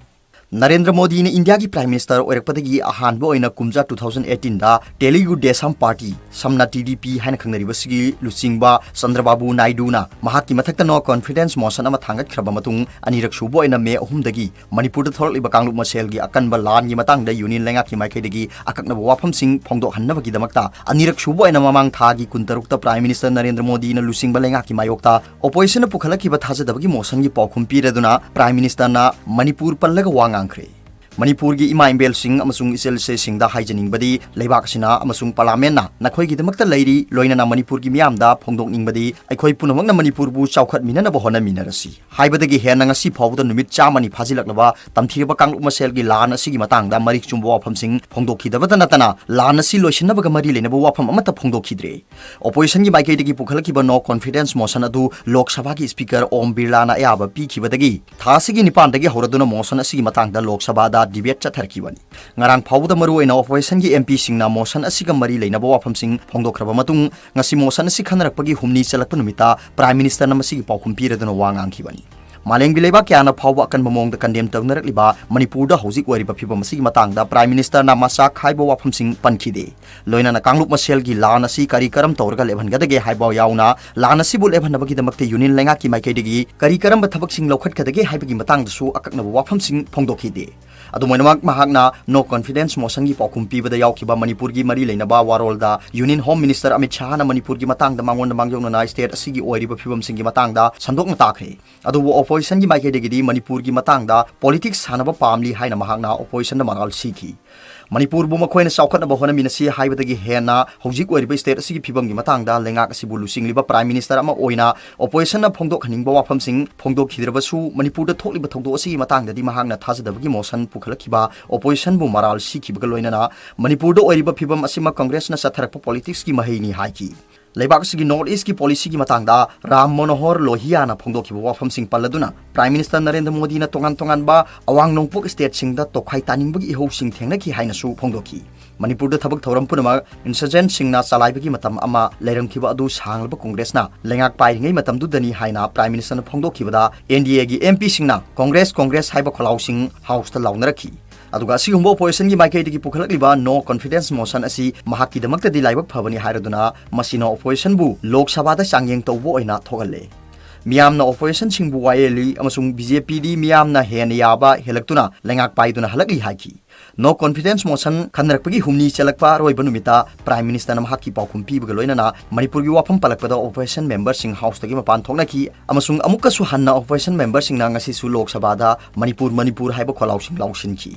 ꯅꯔꯦꯟꯗ꯭ꯔ ꯃꯣꯗꯤꯅ ꯏꯟꯗꯤꯌꯥꯒꯤ Prime Minister ꯑꯣꯏꯔꯛꯄꯗꯒꯤ ꯑꯍꯥꯟꯕ ꯑꯣꯏꯅ ꯀꯨꯝꯖꯥ two thousand eighteenꯗ Telugu Desam Party, ꯁꯝꯅ TDP ꯍꯥꯏꯅ ꯈꯪꯅꯔꯤꯕꯁꯤꯒꯤ ꯂꯨꯆꯤꯡꯕ ꯆꯟꯗ꯭ꯔꯕꯥꯕꯨ ꯅꯥꯏꯗꯨꯅ ꯃꯍꯥꯛꯀꯤ ꯃꯊꯛꯇ No Confidence Motion ꯑꯃ ꯊꯥꯡꯒꯠꯈ꯭ꯔꯕ ꯃꯇꯨꯡ, ꯑꯅꯤꯔꯛ ꯁꯨꯕ ꯑꯣꯏꯅ ꯃꯦ ꯑꯍꯨꯝꯗꯒꯤ ꯃꯅꯤꯄꯨꯔꯗ ꯊꯣꯔꯛꯂꯤꯕ ꯀꯥꯡꯂꯨꯞ ꯃꯁꯦꯜꯒꯤ ꯑꯀꯟꯕ ꯂꯥꯟꯒꯤ ꯃꯇꯥꯡꯗ Union ꯂꯩꯉꯥꯛꯀꯤ ꯃꯥꯏꯀꯩꯗꯒꯤ ꯑꯀꯛꯅꯕ ꯋꯥꯐꯝꯁꯤꯡ ꯐꯣꯡꯗꯣꯛꯍꯟꯅꯕꯒꯤꯗꯃꯛꯇ ꯑꯅꯤꯔꯛ ꯁꯨꯕ ꯑꯣꯏꯅ ꯃꯃꯥꯡ ꯊꯥꯒꯤ ꯀꯨꯟꯇꯔꯨꯛꯇ Prime Minister ꯅꯔꯦꯟꯗ꯭ꯔ ꯃꯣꯗꯤꯅ ꯂꯨꯆꯤꯡꯕ ꯂꯩꯉꯥꯛꯀꯤ ꯃꯥꯌꯣꯛꯇ Oppositionꯅ ꯄꯨꯈꯠꯂꯛꯈꯤꯕ ꯊꯥꯖꯗꯕꯒꯤ Motionꯒꯤ ꯄꯥꯎꯈꯨꯝ ꯄꯤꯔꯗꯨꯅ Prime Ministerꯅ ꯃꯅꯤꯄꯨꯔ ꯄꯜꯂꯒ ꯋꯥ ꯉꯥꯡꯈ꯭ꯔꯦ꯫ ꯃꯅꯤꯄꯨꯔꯒꯤ ꯏꯃꯥ ꯏꯕꯦꯜꯁꯤꯡ ꯑꯃꯁꯨꯡ ꯏꯆꯜ ꯏꯆꯦꯁꯤꯡꯗ ꯍꯥꯏꯖꯅꯤꯡꯕꯗꯤ, ꯂꯩꯕꯥꯛ ꯑꯁꯤꯅ ꯑꯃꯁꯨꯡ Parliamentꯅ ꯅꯈꯣꯏꯒꯤꯗꯃꯛꯇ ꯂꯩꯔꯤ, ꯂꯣꯏꯅꯅ ꯃꯅꯤꯄꯨꯔꯒꯤ ꯃꯤꯌꯥꯝꯗ ꯐꯣꯡꯗꯣꯛꯅꯤꯡꯕꯗꯤ, ꯑꯩꯈꯣꯏ ꯄꯨꯝꯅꯃꯛꯅ ꯃꯅꯤꯄꯨꯔꯕꯨ ꯆꯥꯎꯈꯠꯃꯤꯟꯅꯅꯕ ꯍꯣꯠꯅꯃꯤꯟꯅꯔꯁꯤ꯫ ꯍꯥꯏꯕꯗꯒꯤ ꯍꯦꯟꯅ ꯉꯁꯤ ꯐꯥꯎꯕꯗ ꯅꯨꯃꯤꯠ ꯆꯥꯝꯃꯅꯤ ꯐꯥꯖꯤꯜꯂꯛꯂꯕ ꯇꯝꯊꯤꯔꯕ ꯀꯥꯡꯂꯨꯞ ꯃꯁꯦꯜꯒꯤ ꯂꯥꯟ ꯑꯁꯤꯒꯤ ꯃꯇꯥꯡꯗ ꯃꯔꯤꯛ ꯆꯨꯝꯕ ꯋꯥꯐꯝꯁꯤꯡ ꯐꯣꯡꯗꯣꯛꯈꯤꯗꯕꯇ ꯅꯠꯇꯅ, ꯂꯥꯟ ꯑꯁꯤ ꯂꯣꯏꯁꯤꯟꯅꯕꯒ ꯃꯔꯤ ꯂꯩꯅꯕ ꯋꯥꯐꯝ ꯑꯃꯠꯇ ꯐꯣꯡꯗꯣꯛꯈꯤꯗ꯭ꯔꯦ꯫ Oppositionꯒꯤ ꯃꯥꯏꯀꯩꯗꯒꯤ ꯄꯨꯈꯠꯂꯛꯈꯤꯕ No Confidence Motion ꯑꯗꯨ ꯂꯣꯛ ꯁꯚꯥꯒꯤ Speaker ꯑꯣꯝ ꯕꯤꯔꯂꯥꯅ ꯑꯌꯥꯕ ꯄꯤꯈꯤꯕꯗꯒꯤ ꯊꯥ ꯑꯁꯤꯒꯤ ꯅꯤꯄꯥꯟꯗꯒꯤ ꯍꯧꯔꯗꯨꯅ Motion ꯑꯁꯤꯒꯤ ꯃꯇꯥꯡꯗ ꯂꯣꯛ ꯁꯚꯥꯗ debate ꯆꯠꯊꯔꯛꯈꯤꯕꯅꯤ꯫ ꯉꯔꯥꯡ ꯐꯥꯎꯕꯗ ꯃꯔꯨꯑꯣꯏꯅ Oppositionꯒꯤ MPꯁꯤꯡꯅ Motion ꯑꯁꯤꯒ ꯃꯔꯤ ꯂꯩꯅꯕ ꯋꯥꯐꯝꯁꯤꯡ ꯐꯣꯡꯗꯣꯛꯈ꯭ꯔꯕ ꯃꯇꯨꯡ, ꯉꯁꯤ Motion ꯑꯁꯤ ꯈꯟꯅꯔꯛꯄꯒꯤ ꯍꯨꯝꯅꯤ ꯆꯜꯂꯛꯄ ꯅꯨꯃꯤꯠꯇ Prime Ministerꯅ ꯃꯁꯤꯒꯤ ꯄꯥꯎꯈꯨꯝ ꯄꯤꯔꯗꯨꯅ ꯋꯥ ꯉꯥꯡꯈꯤꯕꯅꯤ꯫ ꯃꯥꯂꯦꯝꯒꯤ ꯂꯩꯕꯥꯛ ꯀꯌꯥꯅ ꯐꯥꯎꯕ ꯑꯀꯟꯕ ꯃꯑꯣꯡꯗ condemn ꯇꯧꯅꯔꯛꯂꯤꯕ ꯃꯅꯤꯄꯨꯔꯗ ꯍꯧꯖꯤꯛ ꯑꯣꯏꯔꯤꯕ ꯐꯤꯕꯝ ꯑꯁꯤꯒꯤ ꯃꯇꯥꯡꯗ Prime Ministerꯅ ꯃꯆꯥ ꯈꯥꯏꯕ ꯋꯥꯐꯝꯁꯤꯡ ꯄꯟꯈꯤꯗꯦ꯫ ꯂꯣꯏꯅꯅ ꯀꯥꯡꯂꯨꯞ ꯃꯁꯦꯜꯒꯤ ꯂꯥꯟ ꯑꯁꯤ ꯀꯔꯤ ꯀꯔꯝ ꯇꯧꯔꯒ ꯂꯦꯞꯍꯟꯒꯗꯒꯦ ꯍꯥꯏꯕ ꯌꯥꯎꯅ, ꯂꯥꯟ ꯑꯁꯤꯕꯨ ꯂꯦꯞꯍꯟꯅꯕꯒꯤꯗꯃꯛꯇ Union ꯂꯩꯉꯥꯛꯀꯤ ꯃꯥꯏꯀꯩꯗꯒꯤ ꯀꯔꯤ ꯀꯔꯝꯕ ꯊꯕꯛꯁꯤꯡ ꯂꯧꯈꯠꯀꯗꯒꯦ ꯍꯥꯏꯕꯒꯤ ꯃꯇꯥꯡꯗꯁꯨ ꯑꯀꯛꯅꯕ ꯋꯥꯐꯝꯁꯤꯡ ꯐꯣꯡꯗꯣꯛꯈꯤꯗꯦ꯫ ꯑꯗꯨꯝ ꯑꯣꯏꯅꯃꯛ, ꯃꯍꯥꯛꯅ No Confidence Motionꯒꯤ ꯄꯥꯎꯈꯨꯝ ꯄꯤꯕꯗ ꯌꯥꯎꯈꯤꯕ ꯃꯅꯤꯄꯨꯔꯒꯤ ꯃꯔꯤ ꯂꯩꯅꯕ ꯋꯥꯔꯣꯜꯗ Union Home Minister ꯑꯃꯤꯠ ꯁꯥꯍꯅ ꯃꯅꯤꯄꯨꯔꯒꯤ ꯃꯇꯥꯡꯗ ꯃꯉꯣꯟꯗ ꯃꯥꯡꯖꯧꯅꯅ state ꯑꯁꯤꯒꯤ ꯑꯣꯏꯔꯤꯕ ꯐꯤꯕꯝꯁꯤꯡꯒꯤ ꯃꯇꯥꯡꯗ ꯁꯟꯗꯣꯛꯅ ꯇꯥꯛꯈ꯭ꯔꯦ꯫ ꯑꯗꯨꯕꯨ ꯑꯣꯄꯣꯖꯤꯁꯟꯒꯤ ꯃꯥꯏꯀꯩꯗꯒꯤꯗꯤ ꯃꯅꯤꯄꯨꯔꯒꯤ ꯃꯇꯥꯡꯗ ꯄꯣꯂꯤꯇꯤꯛꯁ ꯁꯥꯟꯅꯕ ꯄꯥꯝꯂꯤ ꯍꯥꯏꯅ ꯃꯍꯥꯛꯅ ꯑꯣꯄꯣꯖꯤꯁꯟꯗ ꯃꯔꯥꯜ ꯁꯤꯈꯤ꯫ ꯃꯅꯤꯄꯨꯔꯕꯨ ꯃꯈꯣꯏꯅ ꯆꯥꯎꯈꯠꯅꯕ ꯍꯣꯠꯅꯃꯤꯟꯅꯁꯤ ꯍꯥꯏꯕꯗꯒꯤ ꯍꯦꯟꯅ ꯍꯧꯖꯤꯛ ꯑꯣꯏꯔꯤꯕ ꯁ꯭ꯇꯦꯠ ꯑꯁꯤꯒꯤ ꯐꯤꯕꯝꯒꯤ ꯃꯇꯥꯡꯗ ꯂꯩꯉꯥꯛ ꯑꯁꯤꯕꯨ ꯂꯨꯆꯤꯡꯂꯤꯕ ꯄ꯭ꯔꯥꯏꯝ ꯃꯤꯅꯤꯁꯇꯔ ꯑꯃ ꯑꯣꯏꯅ ꯑꯣꯄꯣꯖꯤꯁꯟꯅ ꯐꯣꯡꯗꯣꯛꯍꯟꯅꯤꯡꯕ ꯋꯥꯐꯝꯁꯤꯡ ꯐꯣꯡꯗꯣꯛꯈꯤꯗ꯭ꯔꯕꯁꯨ, ꯃꯅꯤꯄꯨꯔꯗ ꯊꯣꯛꯂꯤꯕ ꯊꯧꯗꯣꯛ ꯑꯁꯤꯒꯤ ꯃꯇꯥꯡꯗꯗꯤ ꯃꯍꯥꯛꯅ ꯊꯥꯖꯗꯕꯒꯤ ꯃꯣꯁꯟ ꯄꯨꯈꯠꯂꯛꯈꯤꯕ ꯑꯣꯄꯣꯖꯤꯁꯟꯕꯨ ꯃꯔꯥꯜ ꯁꯤꯈꯤꯕꯒ ꯂꯣꯏꯅꯅ ꯃꯅꯤꯄꯨꯔꯗ ꯑꯣꯏꯔꯤꯕ ꯐꯤꯕꯝ ꯑꯁꯤꯃꯛ ꯀꯪꯒ꯭ꯔꯦꯁꯅ ꯆꯠꯊꯔꯛꯄ ꯄꯣꯂꯤꯇꯤꯛꯁꯀꯤ ꯃꯍꯩꯅꯤ ꯍꯥꯏꯈꯤ꯫ ꯂꯩꯕꯥꯛ ꯑꯁꯤꯒꯤ ꯅꯣꯔꯠ ꯏꯁꯀꯤ ꯄꯣꯂꯤꯁꯤꯒꯤ ꯃꯇꯥꯡꯗ ꯔꯥꯝ ꯃꯅꯣꯍꯔ ꯂꯣꯍꯤꯌꯥꯅ ꯐꯣꯡꯗꯣꯛꯈꯤꯕ ꯋꯥꯐꯝꯁꯤꯡ ꯄꯜꯂꯗꯨꯅ, ꯄ꯭ꯔꯥꯏꯝ ꯃꯤꯅꯤꯁꯇꯔ ꯅꯔꯦꯟꯗ꯭ꯔ ꯃꯣꯗꯤꯅ ꯇꯣꯉꯥꯟ ꯇꯣꯉꯥꯟꯕ ꯑꯋꯥꯡ ꯅꯣꯡꯄꯣꯛ ꯁ꯭ꯇꯦꯠꯁꯤꯡꯗ ꯇꯣꯈꯥꯏ ꯇꯥꯅꯤꯡꯕꯒꯤ ꯏꯍꯧꯁꯤꯡ ꯊꯦꯡꯅꯈꯤ ꯍꯥꯏꯅꯁꯨ ꯐꯣꯡꯗꯣꯛꯈꯤ꯫ ꯃꯅꯤꯄꯨꯔꯗ ꯊꯕꯛ ꯊꯧꯔꯝ ꯄꯨꯝꯅꯃꯛ ꯏꯟꯁꯔꯖꯦꯟꯠꯁꯤꯡꯅ ꯆꯂꯥꯏꯕꯒꯤ ꯃꯇꯝ ꯑꯃ ꯂꯩꯔꯝꯈꯤꯕ ꯑꯗꯨ ꯁꯥꯡꯂꯕ ꯀꯣꯡꯒ꯭ꯔꯦꯁꯅ ꯂꯩꯉꯥꯛ ꯄꯥꯏꯔꯤꯉꯩ ꯃꯇꯝꯗꯨꯗꯅꯤ ꯍꯥꯏꯅ ꯄ꯭ꯔꯥꯏꯝ ꯃꯤꯅꯤꯁꯇꯔꯅ ꯐꯣꯡꯗꯣꯛꯈꯤꯕꯗ, ꯑꯦꯟ ꯗꯤ ꯑꯦꯒꯤ ꯑꯦꯝ ꯄꯤꯁꯤꯡꯅ "ꯀꯣꯡꯒ꯭ꯔꯦꯁ, ꯀꯣꯡꯒ꯭ꯔꯦꯁ" ꯍꯥꯏꯕ ꯈꯣꯜꯂꯥꯎꯁꯤꯡ ꯍꯥꯎꯁꯇ ꯂꯥꯎꯅꯔꯛꯈꯤ꯫ ꯑꯗꯨꯒ ꯑꯁꯤꯒꯨꯝꯕ ꯑꯣꯄꯣꯖꯤꯁꯟꯒꯤ ꯃꯥꯏꯀꯩꯗꯒꯤ ꯄꯨꯈꯠꯂꯛꯂꯤꯕ ꯅꯣ ꯀꯣꯟꯐꯤꯗꯦꯟꯁ ꯃꯣꯁꯟ ꯑꯁꯤ ꯃꯍꯥꯛꯀꯤꯗꯃꯛꯇꯗꯤ ꯂꯥꯏꯕꯛ ꯐꯕꯅꯤ ꯍꯥꯏꯔꯗꯨꯅ, ꯃꯁꯤꯅ ꯑꯣꯄꯣꯖꯤꯁꯟꯕꯨ ꯂꯣꯛ ꯁꯚꯥꯗ ꯆꯥꯡꯌꯦꯡ ꯇꯧꯕ ꯑꯣꯏꯅ ꯊꯣꯛꯍꯜꯂꯦ꯫ ꯃꯤꯌꯥꯝꯅ ꯑꯣꯄꯣꯖꯤꯁꯟꯁꯤꯡꯕꯨ ꯋꯥꯌꯦꯜꯂꯤ ꯑꯃꯁꯨꯡ ꯕꯤ ꯖꯦ ꯄꯤꯗꯤ ꯃꯤꯌꯥꯝꯅ ꯍꯦꯟꯅ ꯌꯥꯕ ꯍꯦꯜꯂꯛꯇꯨꯅ ꯂꯩꯉꯥꯛ ꯄꯥꯏꯗꯨꯅ ꯍꯜꯂꯛꯂꯤ ꯍꯥꯏꯈꯤ꯫ ꯅꯣ ꯀꯣꯟꯐꯤꯗꯦꯟꯁ ꯃꯣꯁꯟ ꯈꯟꯅꯔꯛꯄꯒꯤ ꯍꯨꯝꯅꯤ ꯆꯦꯜꯂꯛꯄ ꯑꯔꯣꯏꯕ ꯅꯨꯃꯤꯠꯇ ꯄ꯭ꯔꯥꯏꯝ ꯃꯤꯅꯤꯁꯇꯔꯅ ꯃꯍꯥꯛꯀꯤ ꯄꯥꯎꯈꯨꯝ ꯄꯤꯕꯒ ꯂꯣꯏꯅꯅ ꯃꯅꯤꯄꯨꯔꯒꯤ ꯋꯥꯐꯝ ꯄꯜꯂꯛꯄꯗ ꯑꯣꯄꯣꯖꯤꯁꯟ ꯃꯦꯝꯕꯔꯁꯤꯡ ꯍꯥꯎꯁꯇꯒꯤ ꯃꯄꯥꯟ ꯊꯣꯛꯅꯈꯤ ꯑꯃꯁꯨꯡ ꯑꯃꯨꯛꯀꯁꯨ ꯍꯟꯅ ꯑꯣꯄꯣꯖꯤꯁꯟ ꯃꯦꯝꯕꯔꯁꯤꯡꯅ ꯉꯁꯤꯁꯨ ꯂꯣꯛ ꯁꯚꯥꯗ "ꯃꯅꯤꯄꯨꯔ, ꯃꯅꯤꯄꯨꯔ" ꯍꯥꯏꯕ ꯈꯣꯜꯂꯥꯎꯁꯤꯡ ꯂꯥꯎꯁꯤꯟꯈꯤ꯫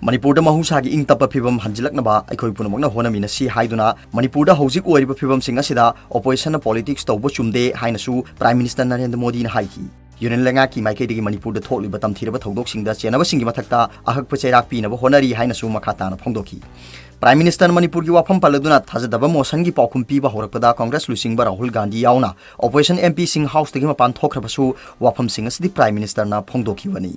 ꯃꯅꯤꯄꯨꯔꯗ ꯃꯍꯧꯁꯥꯒꯤ ꯏꯪ ꯇꯞꯄ ꯐꯤꯕꯝ ꯍꯟꯖꯤꯜꯂꯛꯅꯕ ꯑꯩꯈꯣꯏ ꯄꯨꯝꯅꯃꯛꯅ ꯍꯣꯠꯅꯃꯤꯟꯅꯁꯤ ꯍꯥꯏꯗꯨꯅ, ꯃꯅꯤꯄꯨꯔꯗ ꯍꯧꯖꯤꯛ ꯑꯣꯏꯔꯤꯕ ꯐꯤꯕꯝꯁꯤꯡ ꯑꯁꯤꯗ ꯑꯣꯄꯣꯖꯤꯁꯟꯅ ꯄꯣꯂꯤꯇꯤꯛꯁ ꯇꯧꯕ ꯆꯨꯝꯗꯦ ꯍꯥꯏꯅꯁꯨ ꯄ꯭ꯔꯥꯏꯝ ꯃꯤꯅꯤꯁꯇꯔ ꯅꯔꯦꯟꯗ꯭ꯔ ꯃꯣꯗꯤꯅ ꯍꯥꯏꯈꯤ꯫ ꯌꯨꯅꯤꯌꯟ ꯂꯩꯉꯥꯛꯀꯤ ꯃꯥꯏꯀꯩꯗꯒꯤ ꯃꯅꯤꯄꯨꯔꯗ ꯊꯣꯛꯂꯤꯕ ꯇꯝꯊꯤꯔꯕ ꯊꯧꯗꯣꯛꯁꯤꯡꯗ ꯆꯦꯟꯅꯕꯁꯤꯡꯒꯤ ꯃꯊꯛꯇ ꯑꯍꯛꯄ ꯆꯩꯔꯥꯛ ꯄꯤꯅꯕ ꯍꯣꯠꯅꯔꯤ ꯍꯥꯏꯅꯁꯨ ꯃꯈꯥ ꯇꯥꯅ ꯐꯣꯡꯗꯣꯛꯈꯤ꯫ ꯄ꯭ꯔꯥꯏꯝ ꯃꯤꯅꯤꯁꯇꯔꯅ ꯃꯅꯤꯄꯨꯔꯒꯤ ꯋꯥꯐꯝ ꯄꯜꯂꯗꯨꯅ ꯊꯥꯖꯗꯕ ꯃꯣꯁꯟꯒꯤ ꯄꯥꯎꯈꯨꯝ ꯄꯤꯕ ꯍꯧꯔꯛꯄꯗ ꯀꯣꯡꯒ꯭ꯔꯦꯁ ꯂꯨꯆꯤꯡꯕ ꯔꯥꯍꯨꯜ ꯒꯥꯟꯙꯤ ꯌꯥꯎꯅ ꯑꯣꯄꯣꯖꯤꯁꯟ ꯑꯦꯝ ꯄꯤꯁꯤꯡ ꯍꯥꯎꯁꯇꯒꯤ ꯃꯄꯥꯟ ꯊꯣꯛꯈ꯭ꯔꯕꯁꯨ, ꯋꯥꯐꯝꯁꯤꯡ ꯑꯁꯤꯗꯤ ꯄ꯭ꯔꯥꯏꯝ ꯃꯤꯅꯤꯁꯇꯔꯅ ꯐꯣꯡꯗꯣꯛꯈꯤꯕꯅꯤ꯫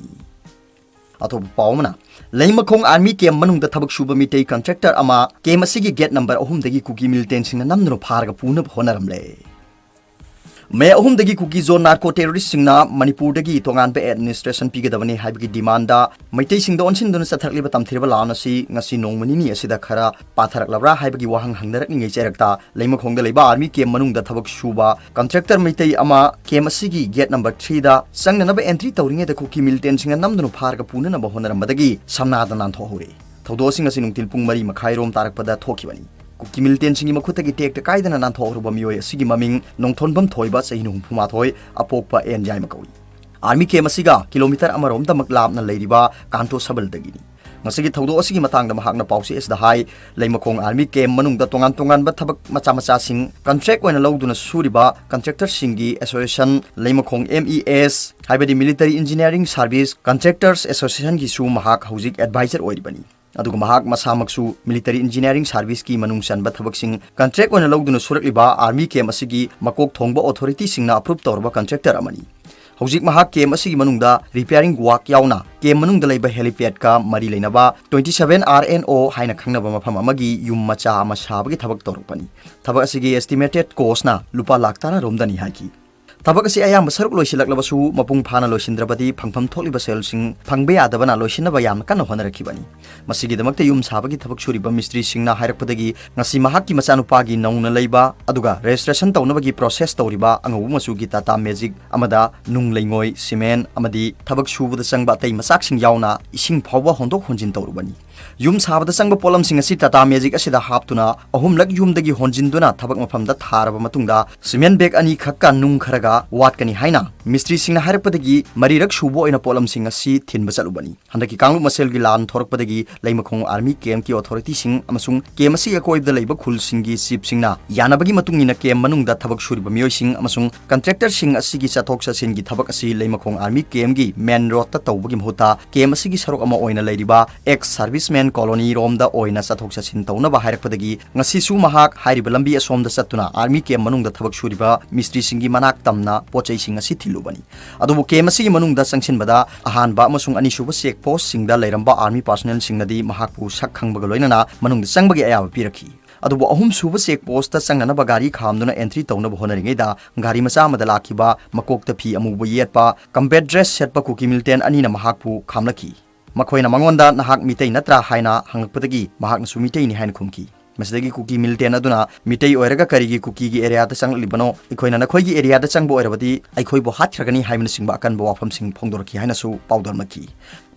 ꯑꯇꯣꯞꯄ ꯄꯥꯎ ꯑꯃꯅ, ꯂꯩꯃꯈꯣꯡ ꯑꯥꯔꯃꯤ ꯀꯦꯝ ꯃꯅꯨꯡꯗ ꯊꯕꯛ ꯁꯨꯕ ꯃꯤꯇꯩ ꯀꯟꯇ꯭ꯔꯦꯛꯇꯔ ꯑꯃ ꯀꯦꯝ ꯑꯁꯤꯒꯤ ꯒꯦꯠ ꯅꯝꯕꯔ ꯑꯍꯨꯝꯗꯒꯤ ꯀꯨꯀꯤ ꯃꯤꯂꯤꯇꯦꯟꯁꯤꯡꯅ ꯅꯝꯗꯨꯅ ꯐꯥꯔꯒ ꯄꯨꯅꯕ ꯍꯣꯠꯅꯔꯝꯂꯦ꯫ ꯃꯦ ꯑꯍꯨꯝꯗꯒꯤ ꯀꯨꯀꯤ ꯖꯣꯟ ꯅꯥꯔꯀꯣ ꯇꯦꯔꯣꯔꯤꯁꯁꯤꯡꯅ ꯃꯅꯤꯄꯨꯔꯗꯒꯤ ꯇꯣꯉꯥꯟꯕ ꯑꯦꯗꯃꯤꯅꯤꯁꯇ꯭ꯔꯦꯁꯟ ꯄꯤꯒꯗꯕꯅꯤ ꯍꯥꯏꯕꯒꯤ ꯗꯤꯃꯥꯟꯗ ꯃꯩꯇꯩꯁꯤꯡꯗ ꯑꯣꯟꯁꯤꯟꯗꯨꯅ ꯆꯠꯊꯔꯛꯂꯤꯕ ꯇꯝꯊꯤꯔꯕ ꯂꯥꯟ ꯑꯁꯤ ꯉꯁꯤ ꯅꯣꯡꯃ ꯅꯤꯅꯤ ꯑꯁꯤꯗ ꯈꯔ ꯄꯥꯊꯔꯛꯂꯕ꯭ꯔꯥ ꯍꯥꯏꯕꯒꯤ ꯋꯥꯍꯪ ꯍꯪꯅꯔꯛꯂꯤꯉꯩ ꯆꯩꯔꯛꯇ, ꯂꯩꯃꯈꯣꯡꯗ ꯂꯩꯕ ꯑꯥꯔꯃꯤ ꯀꯦꯝ ꯃꯅꯨꯡꯗ ꯊꯕꯛ ꯁꯨꯕ ꯀꯟꯇ꯭ꯔꯦꯛꯇꯔ ꯃꯩꯇꯩ ꯑꯃ ꯀꯦꯝ ꯑꯁꯤꯒꯤ ꯒꯦꯠ ꯅꯝꯕꯔ ꯊ꯭ꯔꯤꯗ ꯆꯪꯅꯅꯕ ꯑꯦꯟꯇ꯭ꯔꯤ ꯇꯧꯔꯤꯉꯩꯗ ꯀꯨꯀꯤ ꯃꯤꯂꯤꯇꯦꯟꯁꯤꯡꯅ ꯅꯝꯗꯨꯅ ꯐꯥꯔꯒ ꯄꯨꯅꯅꯕ ꯍꯣꯠꯅꯔꯝꯕꯗꯒꯤ ꯁꯝꯅꯥꯗ ꯅꯥꯟꯊꯣꯛꯍꯧꯔꯦ꯫ ꯊꯧꯗꯣꯛ ꯑꯁꯤ ꯉꯁꯤ ꯅꯨꯡꯊꯤꯜ ꯄꯨꯡ ꯃꯔꯤ ꯃꯈꯥꯏꯔꯣꯝ ꯇꯥꯔꯛꯄꯗ ꯊꯣꯛꯈꯤꯕꯅꯤ꯫ ꯀꯨꯀꯤ ꯃꯤꯂꯤꯇꯦꯟꯁꯤꯡꯒꯤ ꯃꯈꯨꯠꯇꯒꯤ ꯇꯦꯛꯇ ꯀꯥꯏꯗꯅ ꯅꯥꯟꯊꯣꯛꯍꯧꯔꯕ ꯃꯤꯑꯣꯏ ꯑꯁꯤꯒꯤ ꯃꯃꯤꯡ ꯅꯣꯡꯊꯣꯟꯕꯝ ꯊꯣꯏꯕ, ꯆꯍꯤ ꯍꯨꯝꯐꯨ ꯃꯥꯊꯣꯏ, ꯑꯄꯣꯛꯄ ꯑꯦꯟ ꯌꯥꯏꯃ ꯀꯧꯏ꯫ ꯑꯥꯔꯃꯤ ꯀꯦꯝ ꯑꯁꯤꯒ ꯀꯤꯂꯣꯃꯤꯇꯔ ꯑꯃꯔꯣꯝꯗꯃꯛ ꯂꯥꯞꯅ ꯂꯩꯔꯤꯕ ꯀꯥꯟꯇꯣ ꯁꯕꯜꯗꯒꯤꯅꯤ꯫ ꯉꯁꯤꯒꯤ ꯊꯧꯗꯣꯛ ꯑꯁꯤꯒꯤ ꯃꯇꯥꯡꯗ ꯃꯍꯥꯛꯅ ꯄꯥꯎꯆꯦ ꯑꯁꯤꯗ ꯍꯥꯏ, ꯂꯩꯃꯈꯣꯡ ꯑꯥꯔꯃꯤ ꯀꯦꯝ ꯃꯅꯨꯡꯗ ꯇꯣꯉꯥꯟ ꯇꯣꯉꯥꯟꯕ ꯊꯕꯛ ꯃꯆꯥ ꯃꯆꯥꯁꯤꯡ ꯀꯟꯇ꯭ꯔꯦꯛ ꯑꯣꯏꯅ ꯂꯧꯗꯨꯅ ꯁꯨꯔꯤꯕ ꯀꯟꯇ꯭ꯔꯦꯛꯇꯔꯁꯤꯡꯒꯤ ꯑꯦꯁꯣꯁꯤꯌꯦꯁꯟ ꯂꯩꯃꯈꯣꯡ ꯑꯦꯝ ꯏ ꯑꯦꯁ, ꯍꯥꯏꯕꯗꯤ Military Engineering Service Contractors Associationꯒꯤꯁꯨ ꯃꯍꯥꯛ ꯍꯧꯖꯤꯛ ꯑꯦꯗꯚꯥꯏꯖꯔ ꯑꯣꯏꯔꯤꯕꯅꯤ꯫ ꯑꯗꯨꯒ ꯃꯍꯥꯛ ꯃꯁꯥꯃꯛꯁꯨ Military Engineering Serviceꯀꯤ ꯃꯅꯨꯡ ꯆꯟꯕ ꯊꯕꯛꯁꯤꯡ ꯀꯟꯇ꯭ꯔꯦꯛ ꯑꯣꯏꯅ ꯂꯧꯗꯨꯅ ꯁꯨꯔꯛꯂꯤꯕ ꯑꯥꯔꯃꯤ ꯀꯦꯝ ꯑꯁꯤꯒꯤ ꯃꯀꯣꯛ ꯊꯣꯡꯕ ꯑꯣꯊꯣꯔꯤꯇꯤꯁꯤꯡꯅ ꯑꯦꯄ꯭ꯔꯨꯞ ꯇꯧꯔꯕ ꯀꯟꯇ꯭ꯔꯦꯛꯇꯔ ꯑꯃꯅꯤ꯫ ꯍꯧꯖꯤꯛ ꯃꯍꯥꯛ ꯀꯦꯝ ꯑꯁꯤꯒꯤ ꯃꯅꯨꯡꯗ ꯔꯤꯄꯤꯌꯥꯔꯤꯡ ꯋꯥꯔꯛ ꯌꯥꯎꯅ ꯀꯦꯝ ꯃꯅꯨꯡꯗ ꯂꯩꯕ ꯍꯦꯂꯤꯄꯦꯗꯀ ꯃꯔꯤ ꯂꯩꯅꯕ twenty seven R N O ꯍꯥꯏꯅ ꯈꯪꯅꯕ ꯃꯐꯝ ꯑꯃꯒꯤ ꯌꯨꯝ ꯃꯆꯥ ꯑꯃ ꯁꯥꯕꯒꯤ ꯊꯕꯛ ꯇꯧꯔꯛꯄꯅꯤ꯫ ꯊꯕꯛ ꯑꯁꯤꯒꯤ ꯑꯦꯁꯇꯤꯃꯦꯇꯦꯗ ꯀꯣꯁꯅ ꯂꯨꯄꯥ ꯂꯥꯈ ꯇꯔꯥ ꯔꯣꯝꯗꯅꯤ ꯍꯥꯏꯈꯤ꯫ ꯊꯕꯛ ꯑꯁꯤ ꯑꯌꯥꯝꯕ ꯁꯔꯨꯛ ꯂꯣꯏꯁꯤꯜꯂꯛꯂꯕꯁꯨ, ꯃꯄꯨꯡ ꯐꯥꯅ ꯂꯣꯏꯁꯤꯟꯗ꯭ꯔꯕꯗꯤ ꯐꯪꯐꯝ ꯊꯣꯛꯂꯤꯕ ꯁꯦꯜꯁꯤꯡ ꯐꯪꯕ ꯌꯥꯗꯕꯅ ꯂꯣꯏꯁꯤꯟꯅꯕ ꯌꯥꯝꯅ ꯀꯟꯅ ꯍꯣꯠꯅꯔꯛꯈꯤꯕꯅꯤ꯫ ꯃꯁꯤꯒꯤꯗꯃꯛꯇ ꯌꯨꯝ ꯁꯥꯕꯒꯤ ꯊꯕꯛ ꯁꯨꯔꯤꯕ ꯃꯤꯁꯇ꯭ꯔꯤꯁꯤꯡꯅ ꯍꯥꯏꯔꯛꯄꯗꯒꯤ, ꯉꯁꯤ ꯃꯍꯥꯛꯀꯤ ꯃꯆꯥꯅꯨꯄꯥꯒꯤ ꯅꯧꯅ ꯂꯩꯕ, ꯑꯗꯨꯒ ꯔꯦꯖꯤꯁꯇ꯭ꯔꯦꯁꯟ ꯇꯧꯅꯕꯒꯤ ꯄ꯭ꯔꯣꯁꯦꯁ ꯇꯧꯔꯤꯕ ꯑꯉꯧꯕ ꯃꯆꯨꯒꯤ ꯇꯥꯇꯥ ꯃꯦꯖꯤꯛ ꯑꯃꯗ ꯅꯨꯡ ꯂꯩꯉꯣꯏ, ꯁꯤꯃꯦꯟ ꯑꯃꯗꯤ ꯊꯕꯛ ꯁꯨꯕꯗ ꯆꯪꯕ ꯑꯇꯩ ꯃꯆꯥꯛꯁꯤꯡ ꯌꯥꯎꯅ ꯏꯁꯤꯡ ꯐꯥꯎꯕ ꯍꯣꯟꯗꯣꯛ ꯍꯣꯟꯖꯤꯟ ꯇꯧꯔꯨꯕꯅꯤ꯫ ꯌꯨꯝ ꯁꯥꯕꯗ ꯆꯪꯕ ꯄꯣꯠꯂꯝꯁꯤꯡ ꯑꯁꯤ ꯇꯥꯇꯥ ꯃꯦꯖꯤꯛ ꯑꯁꯤꯗ ꯍꯥꯞꯇꯨꯅ ꯑꯍꯨꯝꯂꯛ ꯌꯨꯝꯗꯒꯤ ꯍꯣꯟꯖꯤꯟꯗꯨꯅ ꯊꯕꯛ ꯃꯐꯝꯗ ꯊꯥꯔꯕ ꯃꯇꯨꯡꯗ, ꯁꯤꯃꯦꯟ ꯕꯦꯒ ꯑꯅꯤ ꯈꯛꯀ ꯅꯨꯡ ꯈꯔꯒ ꯋꯥꯠꯀꯅꯤ ꯍꯥꯏꯅ ꯃꯤꯁꯇ꯭ꯔꯤꯁꯤꯡꯅ ꯍꯥꯏꯔꯛꯄꯗꯒꯤ, ꯃꯔꯤꯔꯛ ꯁꯨꯕ ꯑꯣꯏꯅ ꯄꯣꯠꯂꯝꯁꯤꯡ ꯑꯁꯤ ꯊꯤꯟꯕ ꯆꯠꯂꯨꯕꯅꯤ꯫ ꯍꯟꯗꯛꯀꯤ ꯀꯥꯡꯂꯨꯞ ꯃꯁꯦꯜꯒꯤ ꯂꯥꯟ ꯊꯣꯔꯛꯄꯗꯒꯤ ꯂꯩꯃꯈꯣꯡ ꯑꯥꯔꯃꯤ ꯀꯦꯝꯞꯀꯤ ꯑꯣꯊꯣꯔꯤꯇꯤꯁꯤꯡ ꯑꯃꯁꯨꯡ ꯀꯦꯝꯞ ꯑꯁꯤꯒꯤ ꯑꯀꯣꯏꯕꯗ ꯂꯩꯕ ꯈꯨꯜꯁꯤꯡꯒꯤ ꯆꯤꯐꯁꯤꯡꯅ ꯌꯥꯅꯕꯒꯤ ꯃꯇꯨꯡ ꯏꯟꯅ ꯀꯦꯝꯞ ꯃꯅꯨꯡꯗ ꯊꯕꯛ ꯁꯨꯔꯤꯕ ꯃꯤꯑꯣꯏꯁꯤꯡ ꯑꯃꯁꯨꯡ ꯀꯟꯇ꯭ꯔꯦꯛꯇꯔꯁꯤꯡ ꯑꯁꯤꯒꯤ ꯆꯠꯊꯣꯛ ꯆꯠꯁꯤꯟꯒꯤ ꯊꯕꯛ ꯑꯁꯤ ꯂꯩꯃꯈꯣꯡ ꯑꯥꯔꯃꯤ ꯀꯦꯝꯞꯀꯤ ꯃꯦꯟ ꯔꯣꯗꯇ ꯇꯧꯕꯒꯤ ꯃꯍꯨꯠꯇ, ꯀꯦꯝꯞ ꯑꯁꯤꯒꯤ ꯁꯔꯨꯛ ꯑꯃ ꯑꯣꯏꯅ ꯂꯩꯔꯤꯕ ꯑꯦꯛꯁ ꯁꯥꯔꯚꯤꯁꯃꯦꯟ ꯀꯣꯂꯣꯅꯤ ꯔꯣꯝꯗ ꯑꯣꯏꯅ ꯆꯠꯊꯣꯛ ꯆꯠꯁꯤꯟ ꯇꯧꯅꯕ ꯍꯥꯏꯔꯛꯄꯗꯒꯤ, ꯉꯁꯤꯁꯨ ꯃꯍꯥꯛ ꯍꯥꯏꯔꯤꯕ ꯂꯝꯕꯤ ꯑꯁꯣꯝꯗ ꯆꯠꯇꯨꯅ ꯑꯥꯔꯃꯤ ꯀꯦꯝꯞ ꯃꯅꯨꯡꯗ ꯊꯕꯛ ꯁꯨꯔꯤꯕ ꯃꯤꯁꯇ꯭ꯔꯤꯁꯤꯡꯒꯤ ꯃꯅꯥꯛ ꯇꯝꯅ ꯄꯣꯠ ꯆꯩꯁꯤꯡ ꯑꯁꯤ ꯊꯤꯜꯂꯨꯕꯅꯤ꯫ ꯑꯗꯨꯕꯨ ꯀꯦꯝꯞ ꯑꯁꯤꯒꯤ ꯃꯅꯨꯡꯗ ꯆꯪꯁꯤꯟꯕꯗ ꯑꯍꯥꯟꯕ ꯑꯃꯁꯨꯡ ꯑꯅꯤꯁꯨꯕ ꯆꯦꯛ ꯄꯣꯁꯠꯁꯤꯡꯗ ꯂꯩꯔꯝꯕ ꯑꯥꯔꯃꯤ ꯄꯥꯔꯁꯣꯅꯦꯜꯁꯤꯡꯅꯗꯤ ꯃꯍꯥꯛꯄꯨ ꯁꯛ ꯈꯪꯕꯒ ꯂꯣꯏꯅꯅ ꯃꯅꯨꯡꯗ ꯆꯪꯕꯒꯤ ꯑꯌꯥꯕ ꯄꯤꯔꯛꯈꯤ꯫ ꯑꯗꯨꯕꯨ ꯑꯍꯨꯝꯁꯨꯕ ꯆꯦꯛ ꯄꯣꯁꯠꯇ ꯆꯪꯅꯅꯕ ꯒꯥꯔꯤ ꯈꯥꯝꯗꯨꯅ ꯑꯦꯟꯇ꯭ꯔꯤ ꯇꯧꯅꯕ ꯍꯣꯠꯅꯔꯤꯉꯩꯗ, ꯒꯥꯔꯤ ꯃꯆꯥ ꯑꯃꯗ ꯂꯥꯛꯈꯤꯕ ꯃꯀꯣꯛꯇ ꯐꯤ ꯑꯃꯨꯕ ꯌꯦꯠꯄ, ꯀꯝꯕꯦꯠ ꯗ꯭ꯔꯦꯁ ꯁꯦꯠꯄ ꯀꯨꯀꯤ ꯃꯤꯂꯤꯇꯦꯟ ꯑꯅꯤꯅ ꯃꯍꯥꯛꯄꯨ ꯈꯥꯝꯂꯛꯈꯤ꯫ ꯃꯈꯣꯏꯅ ꯃꯉꯣꯟꯗ, "ꯅꯍꯥꯛ ꯃꯤꯇꯩ ꯅꯠꯇ꯭ꯔꯥ?" ꯍꯥꯏꯅ ꯍꯪꯂꯛꯄꯗꯒꯤ ꯃꯍꯥꯛꯅꯁꯨ ꯃꯤꯇꯩꯅꯤ ꯍꯥꯏꯅ ꯈꯨꯝꯈꯤ꯫ ꯃꯁꯤꯗꯒꯤ ꯀꯨꯀꯤ ꯃꯤꯂꯤꯇꯦꯟ ꯑꯗꯨꯅ, "ꯃꯤꯇꯩ ꯑꯣꯏꯔꯒ ꯀꯔꯤꯒꯤ ꯀꯨꯀꯤꯒꯤ ꯑꯦꯔꯤꯌꯥꯗ ꯆꯪꯂꯛꯂꯤꯕꯅꯣ? ꯑꯩꯈꯣꯏꯅ ꯅꯈꯣꯏꯒꯤ ꯑꯦꯔꯤꯌꯥꯗ ꯆꯪꯕ ꯑꯣꯏꯔꯕꯗꯤ ꯑꯩꯈꯣꯏꯕꯨ ꯍꯥꯠꯈ꯭ꯔꯒꯅꯤ" ꯍꯥꯏꯕꯅꯆꯤꯡꯕ ꯑꯀꯟꯕ ꯋꯥꯐꯝꯁꯤꯡ ꯐꯣꯡꯗꯣꯔꯛꯈꯤ ꯍꯥꯏꯅꯁꯨ ꯄꯥꯎꯗꯝꯂꯛꯈꯤ꯫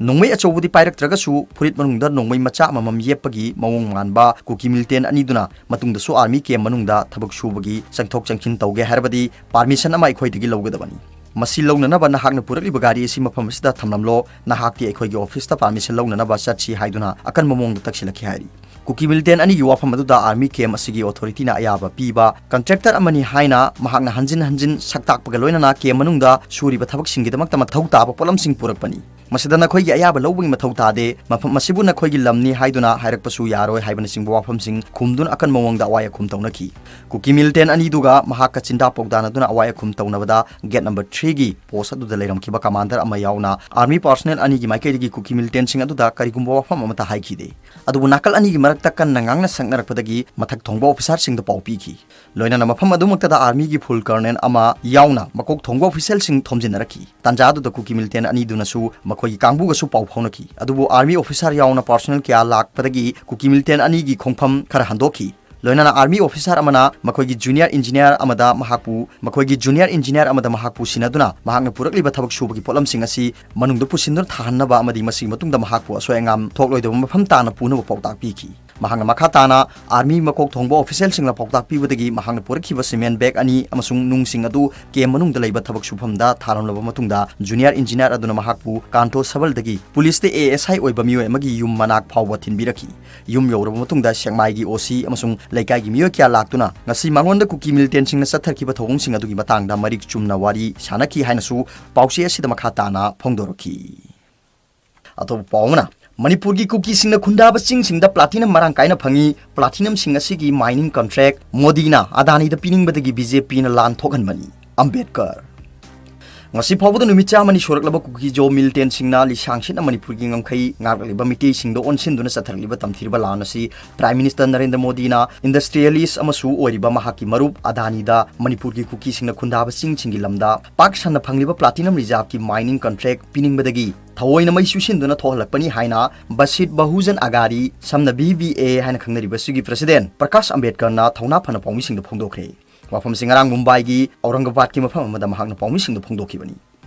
ꯅꯣꯡꯃꯩ ꯑꯆꯧꯕꯗꯤ ꯄꯥꯏꯔꯛꯇ꯭ꯔꯒꯁꯨ, ꯐꯨꯔꯤꯠ ꯃꯅꯨꯡꯗ ꯅꯣꯡꯃꯩ ꯃꯆꯥ ꯑꯃꯃꯝ ꯌꯦꯞꯄꯒꯤ ꯃꯑꯣꯡ ꯃꯥꯟꯕ ꯀꯨꯀꯤ ꯃꯤꯂꯤꯇꯦꯟ ꯑꯅꯤꯗꯨꯅ, "ꯃꯇꯨꯡꯗꯁꯨ ꯑꯥꯔꯃꯤ ꯀꯦꯝꯞ ꯃꯅꯨꯡꯗ ꯊꯕꯛ ꯁꯨꯕꯒꯤ ꯆꯪꯊꯣꯛ ꯆꯪꯁꯤꯟ ꯇꯧꯒꯦ ꯍꯥꯏꯔꯕꯗꯤ ꯄꯥꯔꯃꯤꯁꯟ ꯑꯃ ꯑꯩꯈꯣꯏꯗꯒꯤ ꯂꯧꯒꯗꯕꯅꯤ꯫ "ꯃꯁꯤ ꯂꯧꯅꯅꯕ ꯅꯍꯥꯛꯅ ꯄꯨꯔꯛꯂꯤꯕ ꯒꯥꯔꯤ ꯑꯁꯤ ꯃꯐꯝ ꯑꯁꯤꯗ ꯊꯝꯂꯝꯂꯣ, ꯅꯍꯥꯛꯇꯤ ꯑꯩꯈꯣꯏꯒꯤ ꯑꯣꯐꯤꯁꯇ ꯄꯥꯔꯃꯤꯁꯟ ꯂꯧꯅꯅꯕ ꯆꯠꯁꯤ" ꯍꯥꯏꯗꯨꯅ ꯑꯀꯟꯕ ꯃꯑꯣꯡꯗ ꯇꯛꯁꯤꯜꯂꯛꯈꯤ ꯍꯥꯏꯔꯤ꯫ ꯀꯨꯀꯤ ꯃꯤꯂꯤꯇꯦꯟ ꯑꯅꯤꯒꯤ ꯋꯥꯐꯝ ꯑꯗꯨꯗ ꯑꯥꯔꯃꯤ ꯀꯦꯝ ꯑꯁꯤꯒꯤ ꯑꯣꯊꯣꯔꯤꯇꯤꯅ ꯑꯌꯥꯕ ꯄꯤꯕ ꯀꯟꯇ꯭ꯔꯦꯛꯇꯔ ꯑꯃꯅꯤ ꯍꯥꯏꯅ ꯃꯍꯥꯛꯅ ꯍꯟꯖꯤꯟ ꯍꯟꯖꯤꯟ ꯁꯛꯇꯥꯛꯄꯒ ꯂꯣꯏꯅꯅ ꯀꯦꯝ ꯃꯅꯨꯡꯗ ꯁꯨꯔꯤꯕ ꯊꯕꯛꯁꯤꯡꯒꯤꯗꯃꯛꯇ ꯃꯊꯧ ꯇꯥꯕ ꯄꯣꯠꯂꯝꯁꯤꯡ ꯄꯨꯔꯛꯄꯅꯤ꯫ "ꯃꯁꯤꯗ ꯅꯈꯣꯏꯒꯤ ꯑꯌꯥꯕ ꯂꯧꯕꯒꯤ ꯃꯊꯧ ꯇꯥꯗꯦ, ꯃꯐꯝ ꯑꯁꯤꯕꯨ ꯅꯈꯣꯏꯒꯤ ꯂꯝꯅꯤ ꯍꯥꯏꯗꯨꯅ ꯍꯥꯏꯔꯛꯄꯁꯨ ꯌꯥꯔꯣꯏ" ꯍꯥꯏꯕꯅꯆꯤꯡꯕ ꯋꯥꯐꯝꯁꯤꯡ ꯈꯨꯝꯗꯨꯅ ꯑꯀꯟꯕ ꯃꯑꯣꯡꯗ ꯑꯋꯥꯏ ꯑꯈꯨꯝ ꯇꯧꯅꯈꯤ꯫ ꯀꯨꯀꯤ ꯃꯤꯂꯤꯇꯦꯟ ꯑꯅꯤꯗꯨꯒ ꯃꯍꯥꯛꯀ ꯆꯤꯟꯗꯥ ꯄꯥꯎꯗꯥꯅꯗꯨꯅ ꯑꯋꯥꯏ ꯑꯈꯨꯝ ꯇꯧꯅꯕꯗ ꯒꯦꯠ ꯅꯝꯕꯔ ꯊ꯭ꯔꯤꯒꯤ ꯄꯣꯁ ꯑꯗꯨꯗ ꯂꯩꯔꯝꯈꯤꯕ ꯀꯃꯥꯟꯗꯔ ꯑꯃ ꯌꯥꯎꯅ ꯑꯥꯔꯃꯤ ꯄꯥꯔꯁꯣꯅꯦꯜ ꯑꯅꯤꯒꯤ ꯃꯥꯏꯀꯩꯗꯒꯤ ꯀꯨꯀꯤ ꯃꯤꯂꯤꯇꯦꯟꯁꯤꯡ ꯑꯗꯨꯗ ꯀꯔꯤꯒꯨꯝꯕ ꯋꯥꯐꯝ ꯑꯃꯠꯇ ꯍꯥꯏꯈꯤꯗꯦ꯫ ꯑꯗꯨꯕꯨ ꯅꯥꯀꯜ ꯑꯅꯤꯒꯤ ꯃꯔꯛꯇ ꯀꯟꯅ ꯉꯥꯡꯅ ꯁꯛꯅꯔꯛꯄꯗꯒꯤ ꯃꯊꯛ ꯊꯣꯡꯕ ꯑꯣꯐꯤꯁꯥꯔꯁꯤꯡꯗ ꯄꯥꯎ ꯄꯤꯈꯤ꯫ ꯂꯣꯏꯅꯅ ꯃꯐꯝ ꯑꯗꯨꯃꯛꯇꯗ ꯑꯥꯔꯃꯤꯒꯤ ꯐꯨꯜ ꯀꯔꯅꯦꯜ ꯑꯃ ꯌꯥꯎꯅ ꯃꯀꯣꯛ ꯊꯣꯡꯕ ꯑꯣꯐꯤꯁꯦꯜꯁꯤꯡ ꯊꯣꯝꯖꯤꯟꯅꯔꯛꯈꯤ꯫ ꯇꯥꯟꯖꯥ ꯑꯗꯨꯗ ꯀꯨꯀꯤ ꯃꯤꯂꯤꯇꯦꯟ ꯑꯅꯤꯗꯨꯅꯁꯨ ꯃꯈꯣꯏꯒꯤ ꯀꯥꯡꯕꯨꯒꯁꯨ ꯄꯥꯎ ꯐꯥꯎꯅꯈꯤ꯫ ꯑꯗꯨꯕꯨ ꯑꯥꯔꯃꯤ ꯑꯣꯐꯤꯁꯥꯔ ꯌꯥꯎꯅ ꯄꯥꯔꯁꯣꯅꯦꯜ ꯀꯌꯥ ꯂꯥꯛꯄꯗꯒꯤ ꯀꯨꯀꯤ ꯃꯤꯂꯤꯇꯦꯟ ꯑꯅꯤꯒꯤ ꯈꯣꯡꯐꯝ ꯈꯔ ꯍꯟꯗꯣꯛꯈꯤ꯫ ꯂꯣꯏꯅꯅ ꯑꯥꯔꯃꯤ ꯑꯣꯐꯤꯁꯥꯔ ꯑꯃꯅ ꯃꯈꯣꯏꯒꯤ ꯖꯨꯅꯤꯌꯔ ꯏꯟꯖꯤꯅꯤꯌꯥꯔ ꯑꯃꯗ ꯃꯍꯥꯛꯄꯨ, ꯃꯈꯣꯏꯒꯤ ꯖꯨꯅꯤꯌꯔ ꯏꯟꯖꯤꯅꯤꯌꯥꯔ ꯑꯃꯗ ꯃꯍꯥꯛꯄꯨ ꯁꯤꯟꯅꯗꯨꯅ ꯃꯍꯥꯛꯅ ꯄꯨꯔꯛꯂꯤꯕ ꯊꯕꯛ ꯁꯨꯕꯒꯤ ꯄꯣꯠꯂꯝꯁꯤꯡ ꯑꯁꯤ ꯃꯅꯨꯡꯗ ꯄꯨꯁꯤꯟꯗꯨꯅ ꯊꯥꯍꯟꯅꯕ ꯑꯃꯗꯤ ꯃꯁꯤꯒꯤ ꯃꯇꯨꯡꯗ ꯃꯍꯥꯛꯄꯨ ꯑꯁꯣꯏ ꯑꯉꯥꯝ ꯊꯣꯛꯂꯣꯏꯗꯕ ꯃꯐꯝ ꯇꯥꯅ ꯄꯨꯅꯕ ꯄꯥꯎꯇꯥꯛ ꯄꯤꯈꯤ꯫ ꯃꯍꯥꯛꯅ ꯃꯈꯥ ꯇꯥꯅ ꯑꯥꯔꯃꯤ ꯃꯀꯣꯛ ꯊꯣꯡꯕ ꯑꯣꯐꯤꯁꯦꯜꯁꯤꯡꯅ ꯄꯥꯎꯇꯥꯛ ꯄꯤꯕꯗꯒꯤ ꯃꯍꯥꯛꯅ ꯄꯨꯔꯛꯈꯤꯕ ꯁꯤꯃꯦꯟ ꯕꯦꯒ ꯑꯅꯤ ꯑꯃꯁꯨꯡ ꯅꯨꯡꯁꯤꯡ ꯑꯗꯨ ꯀꯦꯝ ꯃꯅꯨꯡꯗ ꯂꯩꯕ ꯊꯕꯛ ꯁꯨꯐꯝꯗ ꯊꯥꯔꯝꯂꯕ ꯃꯇꯨꯡꯗ, ꯖꯨꯅꯤꯌꯔ ꯏꯟꯖꯤꯅꯤꯌꯥꯔ ꯑꯗꯨꯅ ꯃꯍꯥꯛꯄꯨ ꯀꯥꯟꯇꯣ ꯁꯕꯜꯗꯒꯤ ꯄꯨꯂꯤꯁꯇ ꯑꯦ ꯑꯦꯁ ꯑꯥꯏ ꯑꯣꯏꯕ ꯃꯤꯑꯣꯏ ꯑꯃꯒꯤ ꯌꯨꯝ ꯃꯅꯥꯛ ꯐꯥꯎꯕ ꯊꯤꯟꯕꯤꯔꯛꯈꯤ꯫ ꯌꯨꯝ ꯌꯧꯔꯕ ꯃꯇꯨꯡꯗ ꯁꯦꯛꯃꯥꯏꯒꯤ ꯑꯣ ꯁꯤ ꯑꯃꯁꯨꯡ ꯂꯩꯀꯥꯏꯒꯤ ꯃꯤꯑꯣꯏ ꯀꯌꯥ ꯂꯥꯛꯇꯨꯅ ꯉꯁꯤ ꯃꯉꯣꯟꯗ ꯀꯨꯀꯤ ꯃꯤꯂꯤꯇꯦꯟꯁꯤꯡꯅ ꯆꯠꯊꯈꯤꯕ ꯊꯧꯑꯣꯡꯁꯤꯡ ꯑꯗꯨꯒꯤ ꯃꯇꯥꯡꯗ ꯃꯔꯤꯛ ꯆꯨꯝꯅ ꯋꯥꯔꯤ ꯁꯥꯟꯅꯈꯤ ꯍꯥꯏꯅꯁꯨ ꯄꯥꯎꯆꯦ ꯑꯁꯤꯗ ꯃꯈꯥ ꯇꯥꯅ ꯐꯣꯡꯗꯣꯔꯛꯈꯤ꯫ ꯑꯇꯣꯞꯄ ꯄꯥꯎ ꯑꯃꯅ, ꯃꯅꯤꯄꯨꯔꯒꯤ ꯀꯨꯀꯤꯁꯤꯡꯅ ꯈꯨꯟꯗꯥꯕ ꯆꯤꯡꯁꯤꯡꯗ ꯄ꯭ꯂꯥꯇꯤꯅꯝ ꯃꯔꯥꯡ ꯀꯥꯏꯅ ꯐꯪꯏ, ꯄ꯭ꯂꯥꯇꯤꯅꯝꯁꯤꯡ ꯑꯁꯤꯒꯤ ꯃꯥꯏꯅꯤꯡ ꯀꯟꯇ꯭ꯔꯦꯛ ꯃꯣꯗꯤꯅ ꯑꯗꯥꯅꯤꯗ ꯄꯤꯅꯤꯡꯕꯗꯒꯤ ꯕꯤ ꯖꯦ ꯄꯤꯅ ꯂꯥꯟ ꯊꯣꯛꯍꯟꯕꯅꯤ꯫ ꯑꯝꯕꯦꯗꯀꯔ꯫ ꯉꯁꯤ ꯐꯥꯎꯕꯗ ꯅꯨꯃꯤꯠ ꯆꯥꯝꯃꯅꯤ ꯁꯨꯔꯛꯂꯕ ꯀꯨꯀꯤꯖꯣ ꯃꯤꯂꯤꯇꯦꯟꯁꯤꯡꯅ ꯂꯤꯁꯥꯡ ꯁꯤꯠꯅ ꯃꯅꯤꯄꯨꯔꯒꯤ ꯉꯝꯈꯩ ꯉꯥꯛꯂꯛꯂꯤꯕ ꯃꯤꯇꯩꯁꯤꯡꯗ ꯑꯣꯟꯁꯤꯟꯗꯨꯅ ꯆꯠꯊꯔꯛꯂꯤꯕ ꯇꯝꯊꯤꯔꯕ ꯂꯥꯟ ꯑꯁꯤ ꯄ꯭ꯔꯥꯏꯝ ꯃꯤꯅꯤꯁꯇꯔ ꯅꯔꯦꯟꯗ꯭ꯔ ꯃꯣꯗꯤꯅ ꯏꯟꯗꯁꯇ꯭ꯔꯤꯌꯦꯂꯤꯁ ꯑꯃꯁꯨ ꯑꯣꯏꯔꯤꯕ ꯃꯍꯥꯛꯀꯤ ꯃꯔꯨꯞ ꯑꯗꯥꯅꯤꯗ ꯃꯅꯤꯄꯨꯔꯒꯤ ꯀꯨꯀꯤꯁꯤꯡꯅ ꯈꯨꯟꯗꯥꯕ ꯆꯤꯡꯁꯤꯡꯒꯤ ꯂꯝꯗ ꯄꯥꯛ ꯁꯟꯅ ꯐꯪꯂꯤꯕ ꯄ꯭ꯂꯥꯇꯤꯅꯝ ꯔꯤꯖꯥꯔꯚꯀꯤ ꯃꯥꯏꯅꯤꯡ ꯀꯟꯇ꯭ꯔꯦꯛ ꯄꯤꯅꯤꯡꯕꯗꯒꯤ ꯊꯑꯣꯏꯅ ꯃꯩ ꯆꯨꯁꯤꯟꯗꯨꯅ ꯊꯣꯛꯍꯜꯂꯛꯄꯅꯤ ꯍꯥꯏꯅ ꯕꯁꯤꯠ ꯕꯍꯨꯖꯟ ꯑꯒꯥꯔꯤ, ꯁꯝꯅ ꯕꯤ ꯕꯤ ꯑꯦ ꯍꯥꯏꯅ ꯈꯪꯅꯔꯤꯕꯁꯤꯒꯤ ꯄ꯭ꯔꯁꯤꯗꯦꯟ ꯄ꯭ꯔꯀꯥꯁ ꯑꯝꯕꯦꯗꯀꯔꯅ ꯊꯧꯅꯥ ꯐꯅ ꯄꯥꯎꯃꯤꯁꯤꯡꯗ ꯐꯣꯡꯗꯣꯛꯈ꯭ꯔꯦ꯫ ꯋꯥꯐꯝꯁꯤ ꯉꯔꯥꯡ ꯃꯨꯝꯕꯥꯏꯒꯤ ꯑꯧꯔꯪꯒꯕꯥꯗꯀꯤ ꯃꯐꯝ ꯑꯃꯗ ꯃꯍꯥꯛꯅ ꯄꯥꯎꯃꯤꯁꯤꯡꯗ ꯐꯣꯡꯗꯣꯛꯈꯤꯕꯅꯤ꯫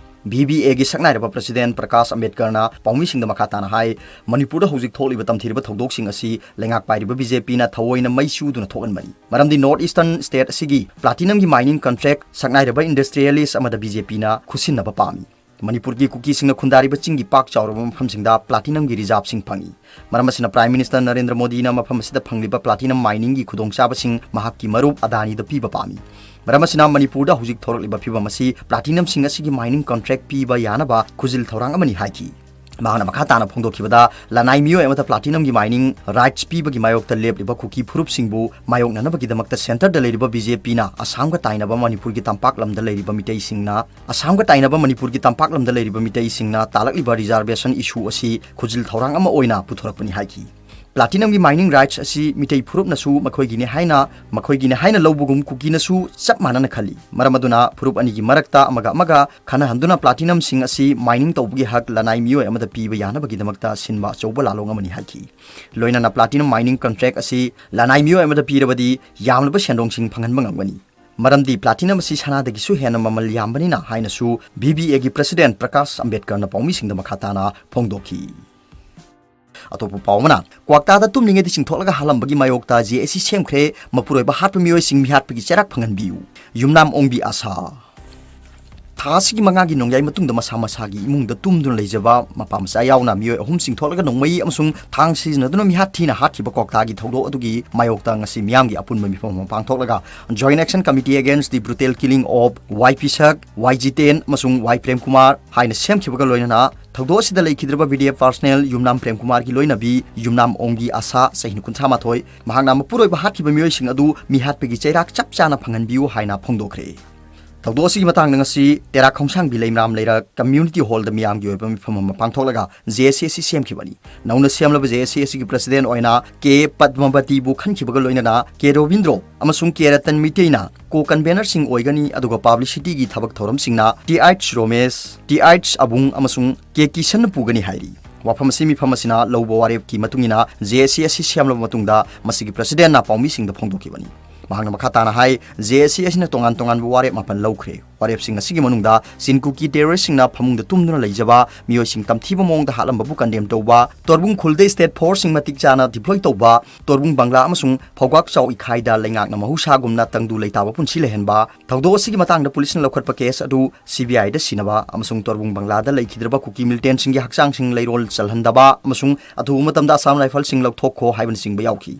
ꯚꯤ ꯕꯤ ꯑꯦꯒꯤ ꯁꯛꯅꯥꯏꯔꯕ ꯄ꯭ꯔꯁꯤꯗꯦꯟ ꯄ꯭ꯔꯀꯥꯁ ꯑꯝꯕꯦꯗꯀꯔꯅ ꯄꯥꯎꯃꯤꯁꯤꯡꯗ ꯃꯈꯥ ꯇꯥꯅ ꯍꯥꯏ, ꯃꯅꯤꯄꯨꯔꯗ ꯍꯧꯖꯤꯛ ꯊꯣꯛꯂꯤꯕ ꯇꯝꯊꯤꯔꯕ ꯊꯧꯗꯣꯛꯁꯤꯡ ꯑꯁꯤ ꯂꯩꯉꯥꯛ ꯄꯥꯏꯔꯤꯕ ꯕꯤ ꯖꯦ ꯄꯤꯅ ꯊꯑꯣꯏꯅ ꯃꯩ ꯆꯨꯗꯨꯅ ꯊꯣꯛꯍꯟꯕꯅꯤ꯫ ꯃꯔꯝꯗꯤ ꯅꯣꯔꯠ ꯏꯁꯇꯔꯟ ꯁ꯭ꯇꯦꯠ ꯑꯁꯤꯒꯤ ꯄ꯭ꯂꯥꯇꯤꯅꯝꯒꯤ ꯃꯥꯏꯅꯤꯡ ꯀꯟꯇ꯭ꯔꯦꯛ ꯁꯛꯅꯥꯏꯔꯕ ꯏꯟꯗꯁꯇ꯭ꯔꯤꯌꯦꯂꯤꯁ ꯑꯃꯗ ꯕꯤ ꯖꯦ ꯄꯤꯅ ꯈꯨꯠꯁꯤꯟꯅꯕ ꯄꯥꯝꯃꯤ꯫ ꯃꯅꯤꯄꯨꯔꯒꯤ ꯀꯨꯀꯤꯁꯤꯡꯅ ꯈꯨꯟꯗꯥꯔꯤꯕ ꯆꯤꯡꯒꯤ ꯄꯥꯛ ꯆꯥꯎꯔꯕ ꯃꯐꯝꯁꯤꯡꯗ ꯄ꯭ꯂꯥꯇꯤꯅꯝꯒꯤ ꯔꯤꯖꯥꯔꯕꯁꯤꯡ ꯐꯪꯏ꯫ ꯃꯔꯝ ꯑꯁꯤꯅ ꯄ꯭ꯔꯥꯏꯝ ꯃꯤꯅꯤꯁꯇꯔ ꯅꯔꯦꯟꯗ꯭ꯔ ꯃꯣꯗꯤꯅ ꯃꯐꯝ ꯑꯁꯤꯗ ꯐꯪꯂꯤꯕ ꯄ꯭ꯂꯥꯇꯤꯅꯝ ꯃꯥꯏꯅꯤꯡꯒꯤ ꯈꯨꯗꯣꯡꯆꯥꯕꯁꯤꯡ ꯃꯍꯥꯛꯀꯤ ꯃꯔꯨꯞ ꯑꯗꯥꯅꯤꯗ ꯄꯤꯕ ꯄꯥꯝꯃꯤ꯫ ꯃꯔꯝ ꯑꯁꯤꯅ ꯃꯅꯤꯄꯨꯔꯗ ꯍꯧꯖꯤꯛ ꯊꯣꯔꯛꯂꯤꯕ ꯐꯤꯚꯝ ꯑꯁꯤ ꯄ꯭ꯂꯥꯇꯤꯅꯝꯁꯤꯡ ꯑꯁꯤꯒꯤ ꯃꯥꯏꯅꯤꯡ ꯀꯟꯇ꯭ꯔꯦꯛ ꯄꯤꯕ ꯌꯥꯅꯕ ꯈꯨꯖꯤꯜ ꯊꯧꯔꯥꯡ ꯑꯃꯅꯤ ꯍꯥꯏꯈꯤ꯫ ꯃꯍꯥꯛꯅ ꯃꯈꯥ ꯇꯥꯅ ꯐꯣꯡꯗꯣꯛꯈꯤꯕꯗ, ꯂꯅꯥꯏ ꯃꯤꯑꯣꯏ ꯑꯃꯗ ꯄ꯭ꯂꯥꯇꯤꯅꯝꯒꯤ ꯃꯥꯏꯅꯤꯡ ꯔꯥꯏꯠꯁ ꯄꯤꯕꯒꯤ ꯃꯥꯌꯣꯛꯇ ꯂꯦꯞꯂꯤꯕ ꯀꯨꯀꯤ ꯐꯨꯔꯨꯞꯁꯤꯡꯕꯨ ꯃꯥꯌꯣꯛꯅꯅꯕꯒꯤꯗꯃꯛꯇ ꯁꯦꯟꯇꯔꯗ ꯂꯩꯔꯤꯕ ꯕꯤ ꯖꯦ ꯄꯤꯅ ꯑꯁꯥꯝꯒ ꯇꯥꯏꯅꯕ ꯃꯅꯤꯄꯨꯔꯒꯤ ꯇꯝꯄꯥꯛ ꯂꯝꯗ ꯂꯩꯔꯤꯕ ꯃꯤꯇꯩꯁꯤꯡꯅ, ꯑꯁꯥꯝꯒ ꯇꯥꯏꯅꯕ ꯃꯅꯤꯄꯨꯔꯒꯤ ꯇꯝꯄꯥꯛ ꯂꯝꯗ ꯂꯩꯔꯤꯕ ꯃꯤꯇꯩꯁꯤꯡꯅ ꯇꯥꯂꯛꯂꯤꯕ ꯔꯤꯖꯥꯔꯕꯦꯁꯟ ꯏꯁꯨ ꯑꯁꯤ ꯈꯨꯖꯤꯜ ꯊꯧꯔꯥꯡ ꯑꯃ ꯑꯣꯏꯅ ꯄꯨꯊꯣꯔꯛꯄꯅꯤ ꯍꯥꯏꯈꯤ꯫ ꯄ꯭ꯂꯥꯇꯤꯅꯝꯒꯤ ꯃꯥꯏꯅꯤꯡ ꯔꯥꯏꯠꯁ ꯑꯁꯤ ꯃꯤꯇꯩ ꯐꯨꯔꯨꯞꯅꯁꯨ ꯃꯈꯣꯏꯒꯤꯅꯤ ꯍꯥꯏꯅ, ꯃꯈꯣꯏꯒꯤꯅꯤ ꯍꯥꯏꯅ ꯂꯧꯕꯒꯨꯝ ꯀꯨꯀꯤꯅꯁꯨ ꯆꯞ ꯃꯥꯟꯅꯅ ꯈꯜꯂꯤ꯫ ꯃꯔꯝ ꯑꯗꯨꯅ ꯐꯨꯔꯨꯞ ꯑꯅꯤꯒꯤ ꯃꯔꯛꯇ ꯑꯃꯒ ꯑꯃꯒ ꯈꯟꯅꯍꯟꯗꯨꯅ ꯄ꯭ꯂꯥꯇꯤꯅꯝꯁꯤꯡ ꯑꯁꯤ ꯃꯥꯏꯅꯤꯡ ꯇꯧꯕꯒꯤ ꯍꯛ ꯂꯅꯥꯏ ꯃꯤꯑꯣꯏ ꯑꯃꯗ ꯄꯤꯕ ꯌꯥꯅꯕꯒꯤꯗꯃꯛꯇ ꯁꯤꯟꯕ ꯑꯆꯧꯕ ꯂꯥꯂꯣꯡ ꯑꯃꯅꯤ ꯍꯥꯏꯈꯤ꯫ ꯂꯣꯏꯅꯅ ꯄ꯭ꯂꯥꯇꯤꯅꯝ ꯃꯥꯏꯅꯤꯡ ꯀꯟꯇ꯭ꯔꯦꯛ ꯑꯁꯤ ꯂꯅꯥꯏ ꯃꯤꯑꯣꯏ ꯑꯃꯗ ꯄꯤꯔꯕꯗꯤ ꯌꯥꯝꯂꯕ ꯁꯦꯟꯗꯣꯡꯁꯤꯡ ꯐꯪꯍꯟꯕ ꯉꯝꯒꯅꯤ꯫ ꯃꯔꯝꯗꯤ ꯄ꯭ꯂꯥꯇꯤꯅꯝ ꯑꯁꯤ ꯁꯅꯥꯗꯒꯤꯁꯨ ꯍꯦꯟꯅ ꯃꯃꯜ ꯌꯥꯝꯕꯅꯤꯅ ꯍꯥꯏꯅꯁꯨ ꯚꯤ ꯕꯤ ꯑꯦꯒꯤ ꯄ꯭ꯔꯁꯤꯗꯦꯟ ꯄ꯭ꯔꯀꯥꯁ ꯑꯝꯕꯦꯗꯀꯔꯅ ꯄꯥꯎꯃꯤꯁꯤꯡꯗ ꯃꯈꯥ ꯇꯥꯅ ꯐꯣꯡꯗꯣꯛꯈꯤ꯫ ꯑꯇꯣꯞꯄ ꯄꯥꯎ ꯑꯃꯅ, ꯀ꯭ꯋꯥꯛꯇꯥꯗ ꯇꯨꯝꯂꯤꯉꯩꯗ ꯆꯤꯡꯊꯣꯛꯂꯒ ꯍꯥꯠꯂꯝꯕꯒꯤ ꯃꯥꯌꯣꯛꯇ ꯖꯦ ꯑꯦ ꯁꯤ ꯁꯦꯝꯈ꯭ꯔꯦ, ꯃꯄꯨꯔꯣꯏꯕ ꯍꯥꯠꯄ ꯃꯤꯑꯣꯏꯁꯤꯡ ꯃꯤꯍꯥꯠꯄꯒꯤ ꯆꯩꯔꯥꯛ ꯐꯪꯍꯟꯕꯤꯌꯨ, ꯌꯨꯝꯅꯥꯝ ꯑꯣꯡꯕꯤ ꯑꯥꯁꯥ꯫ ꯊꯥ ꯑꯁꯤꯒꯤ ꯃꯉꯥꯒꯤ ꯅꯣꯡꯌꯥꯏ ꯃꯇꯨꯡꯗ ꯃꯁꯥ ꯃꯁꯥꯒꯤ ꯏꯃꯨꯡꯗ ꯇꯨꯝꯗꯨꯅ ꯂꯩꯖꯕ ꯃꯄꯥ ꯃꯆꯥ ꯌꯥꯎꯅ ꯃꯤꯑꯣꯏ ꯑꯍꯨꯝ ꯆꯤꯡꯊꯣꯛꯂꯒ ꯅꯣꯡꯃꯩ ꯑꯃꯁꯨꯡ ꯊꯥꯡ ꯁꯤꯖꯤꯟꯅꯗꯨꯅ ꯃꯤꯍꯥꯠ ꯊꯤꯅ ꯍꯥꯠꯈꯤꯕ ꯀ꯭ꯋꯥꯛꯇꯥꯒꯤ ꯊꯧꯗꯣꯛ ꯑꯗꯨꯒꯤ ꯃꯥꯌꯣꯛꯇ ꯉꯁꯤ ꯃꯤꯌꯥꯝꯒꯤ ꯑꯄꯨꯟꯕ ꯃꯤꯐꯝ ꯑꯃ ꯄꯥꯡꯊꯣꯛꯂꯒ Joint Action Committee Against the Brutal Killing of ꯋꯥꯏ ꯄꯤꯁꯛ, ꯋꯥꯏ ꯖꯤꯇꯦꯟ ꯑꯃꯁꯨꯡ ꯋꯥꯏ ꯄ꯭ꯔꯦꯝꯀꯨꯃꯥꯔ ꯍꯥꯏꯅ ꯁꯦꯝꯈꯤꯕꯒ ꯂꯣꯏꯅꯅ ꯊꯧꯗꯣꯛ ꯑꯁꯤꯗ ꯂꯩꯈꯤꯗ꯭ꯔꯕ ꯚꯤ ꯗꯤ ꯑꯦꯐ ꯄꯥꯔꯁꯅꯦꯜ ꯌꯨꯝꯅꯥꯝ ꯄ꯭ꯔꯦꯝꯀꯨꯃꯥꯔꯒꯤ ꯂꯣꯏꯅꯕꯤ ꯌꯨꯝꯅꯥꯝ ꯑꯣꯡꯕꯤ ꯑꯥꯁꯥ, ꯆꯍꯤ ꯀꯨꯟꯊ꯭ꯔꯥ ꯃꯥꯊꯣꯏ, ꯃꯍꯥꯛꯅ ꯃꯄꯨꯔꯣꯏꯕ ꯍꯥꯠꯈꯤꯕ ꯃꯤꯑꯣꯏꯁꯤꯡ ꯑꯗꯨ ꯃꯤꯍꯥꯠꯄꯒꯤ ꯆꯩꯔꯥꯛ ꯆꯞ ꯆꯥꯅ ꯐꯪꯍꯟꯕꯤꯌꯨ ꯍꯥꯏꯅ ꯐꯣꯡꯗꯣꯛꯈ꯭ꯔꯦ꯫ ꯊꯧꯗꯣꯛ ꯑꯁꯤꯒꯤ ꯃꯇꯥꯡꯗ ꯉꯁꯤ ꯇꯦꯔꯥ ꯈꯣꯡꯁꯥꯡꯕꯤ ꯂꯩꯃꯔꯥꯝ ꯂꯩꯔꯛ ꯀꯝꯃ꯭ꯌꯨꯅꯤꯇꯤ ꯍꯣꯜꯗ ꯃꯤꯌꯥꯝꯒꯤ ꯑꯣꯏꯕ ꯃꯤꯐꯝ ꯑꯃ ꯄꯥꯡꯊꯣꯛꯂꯒ ꯖꯦ ꯑꯦ ꯁꯤ ꯑꯁꯤ ꯁꯦꯝꯈꯤꯕꯅꯤ꯫ ꯅꯧꯅ ꯁꯦꯝꯂꯕ ꯖꯦ ꯑꯦ ꯁꯤ ꯑꯁꯤꯒꯤ ꯄ꯭ꯔꯁꯤꯗꯦꯟ ꯑꯣꯏꯅ ꯀꯦ ꯄꯗꯃꯕꯇꯤꯕꯨ ꯈꯟꯈꯤꯕꯒ ꯂꯣꯏꯅꯅ ꯀꯦ ꯔꯣꯕꯤꯟꯗ꯭ꯔꯣ ꯑꯃꯁꯨꯡ ꯀꯦ ꯔꯇꯟ ꯃꯤꯇꯩꯅ ꯀꯣ ꯀꯟꯚꯦꯅꯔꯁꯤꯡ ꯑꯣꯏꯒꯅꯤ, ꯑꯗꯨꯒ ꯄꯕ꯭ꯂꯤꯁꯤꯇꯤꯒꯤ ꯊꯕꯛ ꯊꯧꯔꯝꯁꯤꯡꯅ ꯇꯤ ꯑꯩꯆ ꯔꯣꯃꯦꯁ, ꯇꯤ ꯑꯩꯆ ꯑꯕꯨꯡ ꯑꯃꯁꯨꯡ ꯀꯦ ꯀꯤꯁꯟꯅ ꯄꯨꯒꯅꯤ ꯍꯥꯏꯔꯤ꯫ ꯋꯥꯐꯝ ꯑꯁꯤ ꯃꯤꯐꯝ ꯑꯁꯤꯅ ꯂꯧꯕ ꯋꯥꯔꯦꯞꯀꯤ ꯃꯇꯨꯡ ꯏꯟꯅ ꯖꯦ ꯑꯦ ꯁꯤ ꯑꯁꯤ ꯁꯦꯝꯂꯕ ꯃꯇꯨꯡꯗ ꯃꯁꯤꯒꯤ ꯄ꯭ꯔꯁꯤꯗꯦꯟꯅ ꯄꯥꯎꯃꯤꯁꯤꯡꯗ ꯐꯣꯡꯗꯣꯛꯈꯤꯕꯅꯤ꯫ ꯃꯍꯥꯛꯅ ꯃꯈꯥ ꯇꯥꯅ ꯍꯥꯏ, ꯖꯦ ꯑꯦꯁ ꯁꯤ ꯑꯁꯤꯅ ꯇꯣꯉꯥꯟ ꯇꯣꯉꯥꯟꯕ ꯋꯥꯔꯦꯞ ꯃꯥꯄꯟ ꯂꯧꯈ꯭ꯔꯦ꯫ ꯋꯥꯔꯦꯞꯁꯤꯡ ꯑꯁꯤꯒꯤ ꯃꯅꯨꯡꯗ ꯆꯤꯟ ꯀꯨꯀꯤ ꯇꯦꯔꯣꯔꯤꯁꯁꯤꯡꯅ ꯐꯃꯨꯡꯗ ꯇꯨꯝꯗꯨꯅ ꯂꯩꯖꯕ ꯃꯤꯑꯣꯏꯁꯤꯡ ꯇꯝꯊꯤꯕ ꯃꯑꯣꯡꯗ ꯍꯥꯠꯂꯝꯕꯕꯨ ꯀꯟꯗꯦꯝ ꯇꯧꯕ, ꯇꯣꯔꯕꯨꯡ ꯈꯨꯜꯗ ꯁ꯭ꯇꯦꯠ ꯐꯣꯔꯁꯁꯤꯡ ꯃꯇꯤꯛ ꯆꯥꯅ ꯗꯤꯄ꯭ꯂꯣꯏ ꯇꯧꯕ, ꯇꯣꯔꯕꯨꯡ ꯕꯪꯒ꯭ꯂꯥ ꯑꯃꯁꯨꯡ ꯐꯧꯒꯥꯛ ꯆꯥꯎ ꯏꯈꯥꯏꯗ ꯂꯩꯉꯥꯛꯅ ꯃꯍꯧꯁꯥꯒꯨꯝꯅ ꯇꯪꯗꯨ ꯂꯩꯇꯥꯕ ꯄꯨꯟꯁꯤ ꯂꯩꯍꯟꯕ, ꯊꯧꯗꯣꯛ ꯑꯁꯤꯒꯤ ꯃꯇꯥꯡꯗ ꯄꯨꯂꯤꯁꯅ ꯂꯧꯈꯠꯄ ꯀꯦꯁ ꯑꯗꯨ ꯁꯤ ꯕꯤ ꯑꯥꯏꯗ ꯁꯤꯟꯅꯕ ꯑꯃꯁꯨꯡ ꯇꯣꯔꯕꯨꯡ ꯕꯪꯒ꯭ꯂꯥꯗ ꯂꯩꯈꯤꯗ꯭ꯔꯕ ꯀꯨꯀꯤ ꯃꯤꯂꯤꯇꯦꯟꯁꯤꯡꯒꯤ ꯍꯛꯆꯥꯡꯁꯤꯡ ꯂꯩꯔꯣꯜ ꯆꯜꯍꯟꯗꯕ ꯑꯃꯁꯨꯡ ꯑꯊꯨꯕ ꯃꯇꯝꯗ ꯑꯁꯥꯝ ꯔꯥꯏꯐꯜꯁꯤꯡ ꯂꯧꯊꯣꯛꯈꯣ ꯍꯥꯏꯕꯅꯆꯤꯡꯕ ꯌꯥꯎꯈꯤ꯫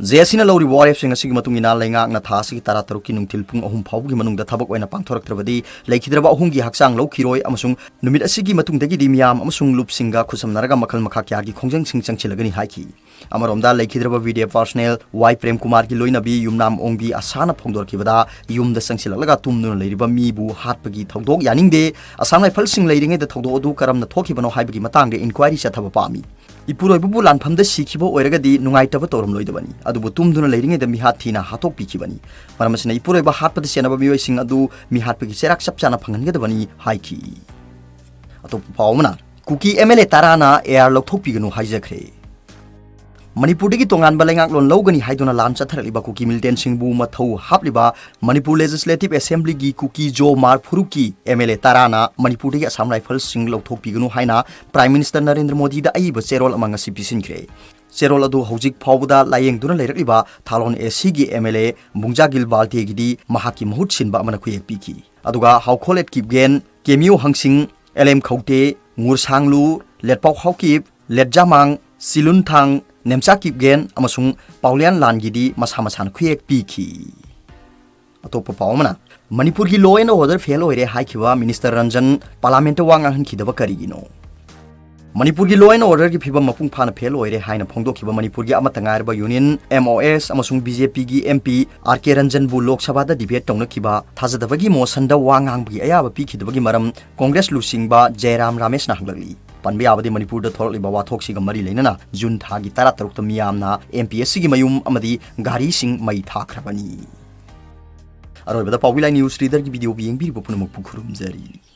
ꯖꯦ ꯑꯦꯁ ꯁꯤꯅ ꯂꯧꯔꯤꯕ ꯋꯥꯔꯦꯞꯁꯤꯡ ꯑꯁꯤꯒꯤ ꯃꯇꯨꯡ ꯏꯟꯅ ꯂꯩꯉꯥꯛꯅ ꯊꯥ ꯑꯁꯤꯒꯤ ꯇꯔꯥꯇꯔꯨꯛꯀꯤ ꯅꯨꯡꯊꯤꯜ ꯄꯨꯡ ꯑꯍꯨꯝ ꯐꯥꯎꯕꯒꯤ ꯃꯅꯨꯡꯗ ꯊꯕꯛ ꯑꯣꯏꯅ ꯄꯥꯡꯊꯣꯔꯛꯇ꯭ꯔꯕꯗꯤ ꯂꯩꯈꯤꯗ꯭ꯔꯕ ꯑꯍꯨꯝꯒꯤ ꯍꯛꯆꯥꯡ ꯂꯧꯈꯤꯔꯣꯏ ꯑꯃꯁꯨꯡ ꯅꯨꯃꯤꯠ ꯑꯁꯤꯒꯤ ꯃꯇꯨꯡꯗꯒꯤꯗꯤ ꯃꯤꯌꯥꯝ ꯑꯃꯁꯨꯡ ꯂꯨꯞꯁꯤꯡꯒ ꯈꯨꯠꯁꯝꯅꯔꯒ ꯃꯈꯜ ꯃꯈꯥ ꯀꯌꯥꯒꯤ ꯈꯣꯡꯖꯪꯁꯤꯡ ꯆꯪꯁꯤꯜꯂꯒꯅꯤ ꯍꯥꯏꯈꯤ꯫ ꯑꯃꯔꯣꯝꯗ ꯂꯩꯈꯤꯗ꯭ꯔꯕ ꯚꯤ ꯗꯤ ꯑꯦꯐ ꯄꯥꯔꯁꯅꯦꯜ ꯋꯥꯏ ꯄ꯭ꯔꯦꯝ ꯀꯨꯃꯥꯔꯒꯤ ꯂꯣꯏꯅꯕꯤ ꯌꯨꯝꯅꯥꯝ ꯑꯣꯡꯕꯤ ꯑꯁꯥꯅ ꯐꯣꯡꯗꯣꯔꯛꯈꯤꯕꯗ, ꯌꯨꯝꯗ ꯆꯪꯁꯤꯜꯂꯛꯂꯒ ꯇꯨꯝꯗꯨꯅ ꯂꯩꯔꯤꯕ ꯃꯤꯕꯨ ꯍꯥꯠꯄꯒꯤ ꯊꯧꯗꯣꯛ ꯌꯥꯅꯤꯡꯗꯦ, ꯑꯁꯥꯝ ꯔꯥꯏꯐꯜꯁꯤꯡ ꯂꯩꯔꯤꯉꯩꯗ ꯊꯧꯗꯣꯛ ꯑꯗꯨ ꯀꯔꯝꯅ ꯊꯣꯛꯈꯤꯕꯅꯣ ꯍꯥꯏꯕꯒꯤ ꯃꯇꯥꯡꯗ ꯏꯟꯀ꯭ꯋꯥꯏꯔꯤ ꯆꯠꯊꯕ ꯄꯥꯝꯃꯤ꯫ ꯏꯄꯨꯔꯣꯏꯕꯕꯨ ꯂꯥꯟꯐꯝꯗ ꯁꯤꯈꯤꯕ ꯑꯣꯏꯔꯒꯗꯤ ꯅꯨꯡꯉꯥꯏꯇꯕ ꯇꯧꯔꯝꯂꯣꯏꯗꯕꯅꯤ, ꯑꯗꯨꯕꯨ ꯇꯨꯝꯗꯨꯅ ꯂꯩꯔꯤꯉꯩꯗ ꯃꯤꯍꯥꯠ ꯊꯤꯅ ꯍꯥꯠꯇꯣꯛꯄꯤꯈꯤꯕꯅꯤ꯫ ꯃꯔꯝ ꯑꯁꯤꯅ ꯏꯄꯨꯔꯣꯏꯕ ꯍꯥꯠꯄꯗ ꯆꯦꯟꯅꯕ ꯃꯤꯑꯣꯏꯁꯤꯡ ꯑꯗꯨ ꯃꯤꯍꯥꯠꯄꯒꯤ ꯆꯩꯔꯥꯛ ꯆꯞ ꯆꯥꯅ ꯐꯪꯍꯟꯒꯗꯕꯅꯤ ꯍꯥꯏꯈꯤ꯫ ꯑꯇꯣꯞꯄ ꯄꯥꯎ ꯑꯃꯅ, ꯀꯨꯀꯤ ꯑꯦꯝ ꯑꯦꯜ ꯑꯦ ꯇꯔꯥꯅ ꯑꯦ ꯑꯥꯔ ꯂꯧꯊꯣꯛꯄꯤꯒꯅꯨ ꯍꯥꯏꯖꯈ꯭ꯔꯦ꯫ ꯃꯅꯤꯄꯨꯔꯗꯒꯤ ꯇꯣꯉꯥꯟꯕ ꯂꯩꯉꯥꯛꯂꯣꯟ ꯂꯧꯒꯅꯤ ꯍꯥꯏꯗꯨꯅ ꯂꯥꯟ ꯆꯠꯊꯔꯛꯂꯤꯕ ꯀꯨꯀꯤ ꯃꯤꯂꯤꯇꯦꯟꯁꯤꯡꯕꯨ ꯃꯊꯧ ꯍꯥꯞꯂꯤꯕ ꯃꯅꯤꯄꯨꯔ ꯂꯦꯖꯤꯁꯂꯦꯇꯤꯚ ꯑꯦꯁꯦꯝꯕ꯭ꯂꯤꯒꯤ ꯀꯨꯀꯤ ꯖꯣ ꯃꯥꯔ ꯐꯨꯔꯨꯞꯀꯤ ꯑꯦꯝ ꯑꯦꯜ ꯑꯦ ꯇꯔꯥꯅ ꯃꯅꯤꯄꯨꯔꯗꯒꯤ ꯑꯁꯥꯝ ꯔꯥꯏꯐꯜꯁꯤꯡ ꯂꯧꯊꯣꯛꯄꯤꯒꯅꯨ ꯍꯥꯏꯅ ꯄ꯭ꯔꯥꯏꯝ ꯃꯤꯅꯤꯁꯇꯔ ꯅꯔꯦꯟꯗ꯭ꯔ ꯃꯣꯗꯤꯗ ꯑꯏꯕ ꯆꯦꯔꯣꯜ ꯑꯃ ꯉꯁꯤ ꯄꯤꯁꯤꯟꯈ꯭ꯔꯦ꯫ ꯆꯦꯔꯣꯜ ꯑꯗꯨ ꯍꯧꯖꯤꯛ ꯐꯥꯎꯕꯗ ꯂꯥꯌꯦꯡꯗꯨꯅ ꯂꯩꯔꯛꯂꯤꯕ ꯊꯥꯂꯣꯟ ꯑꯦ ꯁꯤꯒꯤ ꯑꯦꯝ ꯑꯦꯜ ꯑꯦ ꯕꯨꯡꯖꯥꯒꯤꯜ ꯕꯥꯜꯇꯦꯒꯤꯗꯤ ꯃꯍꯥꯛꯀꯤ ꯃꯍꯨꯠ ꯁꯤꯟꯕ ꯑꯃꯅ ꯈꯨꯌꯦꯛ ꯄꯤꯈꯤ꯫ ꯑꯗꯨꯒ ꯍꯥꯎꯈꯣꯂꯦꯠ ꯀꯤꯞꯒꯦꯟ, ꯀꯦꯃꯤꯌꯨ ꯍꯪꯁꯤꯡ, ꯑꯦꯜ ꯑꯦꯝ ꯈꯧꯇꯦ, ꯉꯨꯔꯁꯥꯡꯂꯨ, ꯂꯦꯠꯄꯥꯎ ꯍꯥꯎꯀꯤꯞ, ꯂꯦꯠꯖꯥꯃꯥꯡ, ꯁꯤꯂꯨꯟꯊꯥꯡ, ꯅꯦꯝꯆꯥ ꯀꯤꯞꯒꯦꯟ ꯑꯃꯁꯨꯡ ꯄꯥꯎꯂꯤꯌꯥꯟ ꯂꯥꯟꯒꯤꯗꯤ ꯃꯁꯥ ꯃꯁꯥꯅ ꯈꯨꯌꯦꯛ ꯄꯤꯈꯤ꯫ ꯑꯇꯣꯞꯄ ꯄꯥꯎ ꯑꯃꯅ, ꯃꯅꯤꯄꯨꯔꯒꯤ law and order fail ꯑꯣꯏꯔꯦ ꯍꯥꯏꯈꯤꯕ ꯃꯤꯅꯤꯁꯇꯔ ꯔꯟꯖꯟ ꯄꯥꯔꯂꯥꯃꯦꯟꯠꯇ ꯋꯥ ꯉꯥꯡꯍꯟꯈꯤꯗꯕ ꯀꯔꯤꯒꯤꯅꯣ? ꯃꯅꯤꯄꯨꯔꯒꯤ law and orderꯒꯤ ꯐꯤꯕꯝ ꯃꯄꯨꯡ ꯐꯥꯅ fail ꯑꯣꯏꯔꯦ ꯍꯥꯏꯅ ꯐꯣꯡꯗꯣꯛꯈꯤꯕ ꯃꯅꯤꯄꯨꯔꯒꯤ ꯑꯃꯠꯇ ꯉꯥꯏꯔꯕ ꯌꯨꯅꯤꯌꯟ ꯑꯦꯝ ꯑꯣ ꯑꯦꯁ ꯑꯃꯁꯨꯡ ꯕꯤ ꯖꯦ ꯄꯤꯒꯤ ꯑꯦꯝ ꯄꯤ ꯑꯥꯔ ꯀꯦ ꯔꯟꯖꯟꯕꯨ ꯂꯣꯛ ꯁꯚꯥꯗ debate ꯇꯧꯅꯈꯤꯕ ꯊꯥꯖꯗꯕꯒꯤ ꯃꯣꯁꯟꯗ ꯋꯥ ꯉꯥꯡꯕꯒꯤ ꯑꯌꯥꯕ ꯄꯤꯈꯤꯗꯕꯒꯤ ꯃꯔꯝ ꯀꯣꯡꯒ꯭ꯔꯦꯁ ꯂꯨꯆꯤꯡꯕ ꯖꯌꯔꯥꯝ ꯔꯥꯃꯦꯁꯅ ꯍꯪꯂꯛꯂꯤ꯫ ꯄꯟꯕ ꯌꯥꯕꯗꯤ ꯃꯅꯤꯄꯨꯔꯗ ꯊꯣꯛꯂꯛꯂꯤꯕ ꯋꯥꯊꯣꯛꯁꯤꯒ ꯃꯔꯤ ꯂꯩꯅꯅ ꯖꯨꯟ ꯊꯥꯒꯤ ꯇꯔꯥꯇꯔꯨꯛꯇ ꯃꯤꯌꯥꯝꯅ ꯑꯦꯝ ꯄꯤ ꯑꯦꯁ ꯁꯤꯒꯤ ꯃꯌꯨꯝ ꯑꯃꯗꯤ ꯒꯥꯔꯤꯁꯤꯡ ꯃꯩ ꯊꯥꯈ꯭ꯔꯕꯅꯤ꯫ ꯑꯔꯣꯏꯕꯗ ꯄꯥꯎꯕꯤ ꯂꯥꯏ news readerꯒꯤ videoꯕꯨ ꯌꯦꯡꯕꯤꯔꯤꯕ ꯄꯨꯝꯅꯃꯛꯄꯨ ꯈꯨꯔꯨꯝꯖꯔꯤ꯫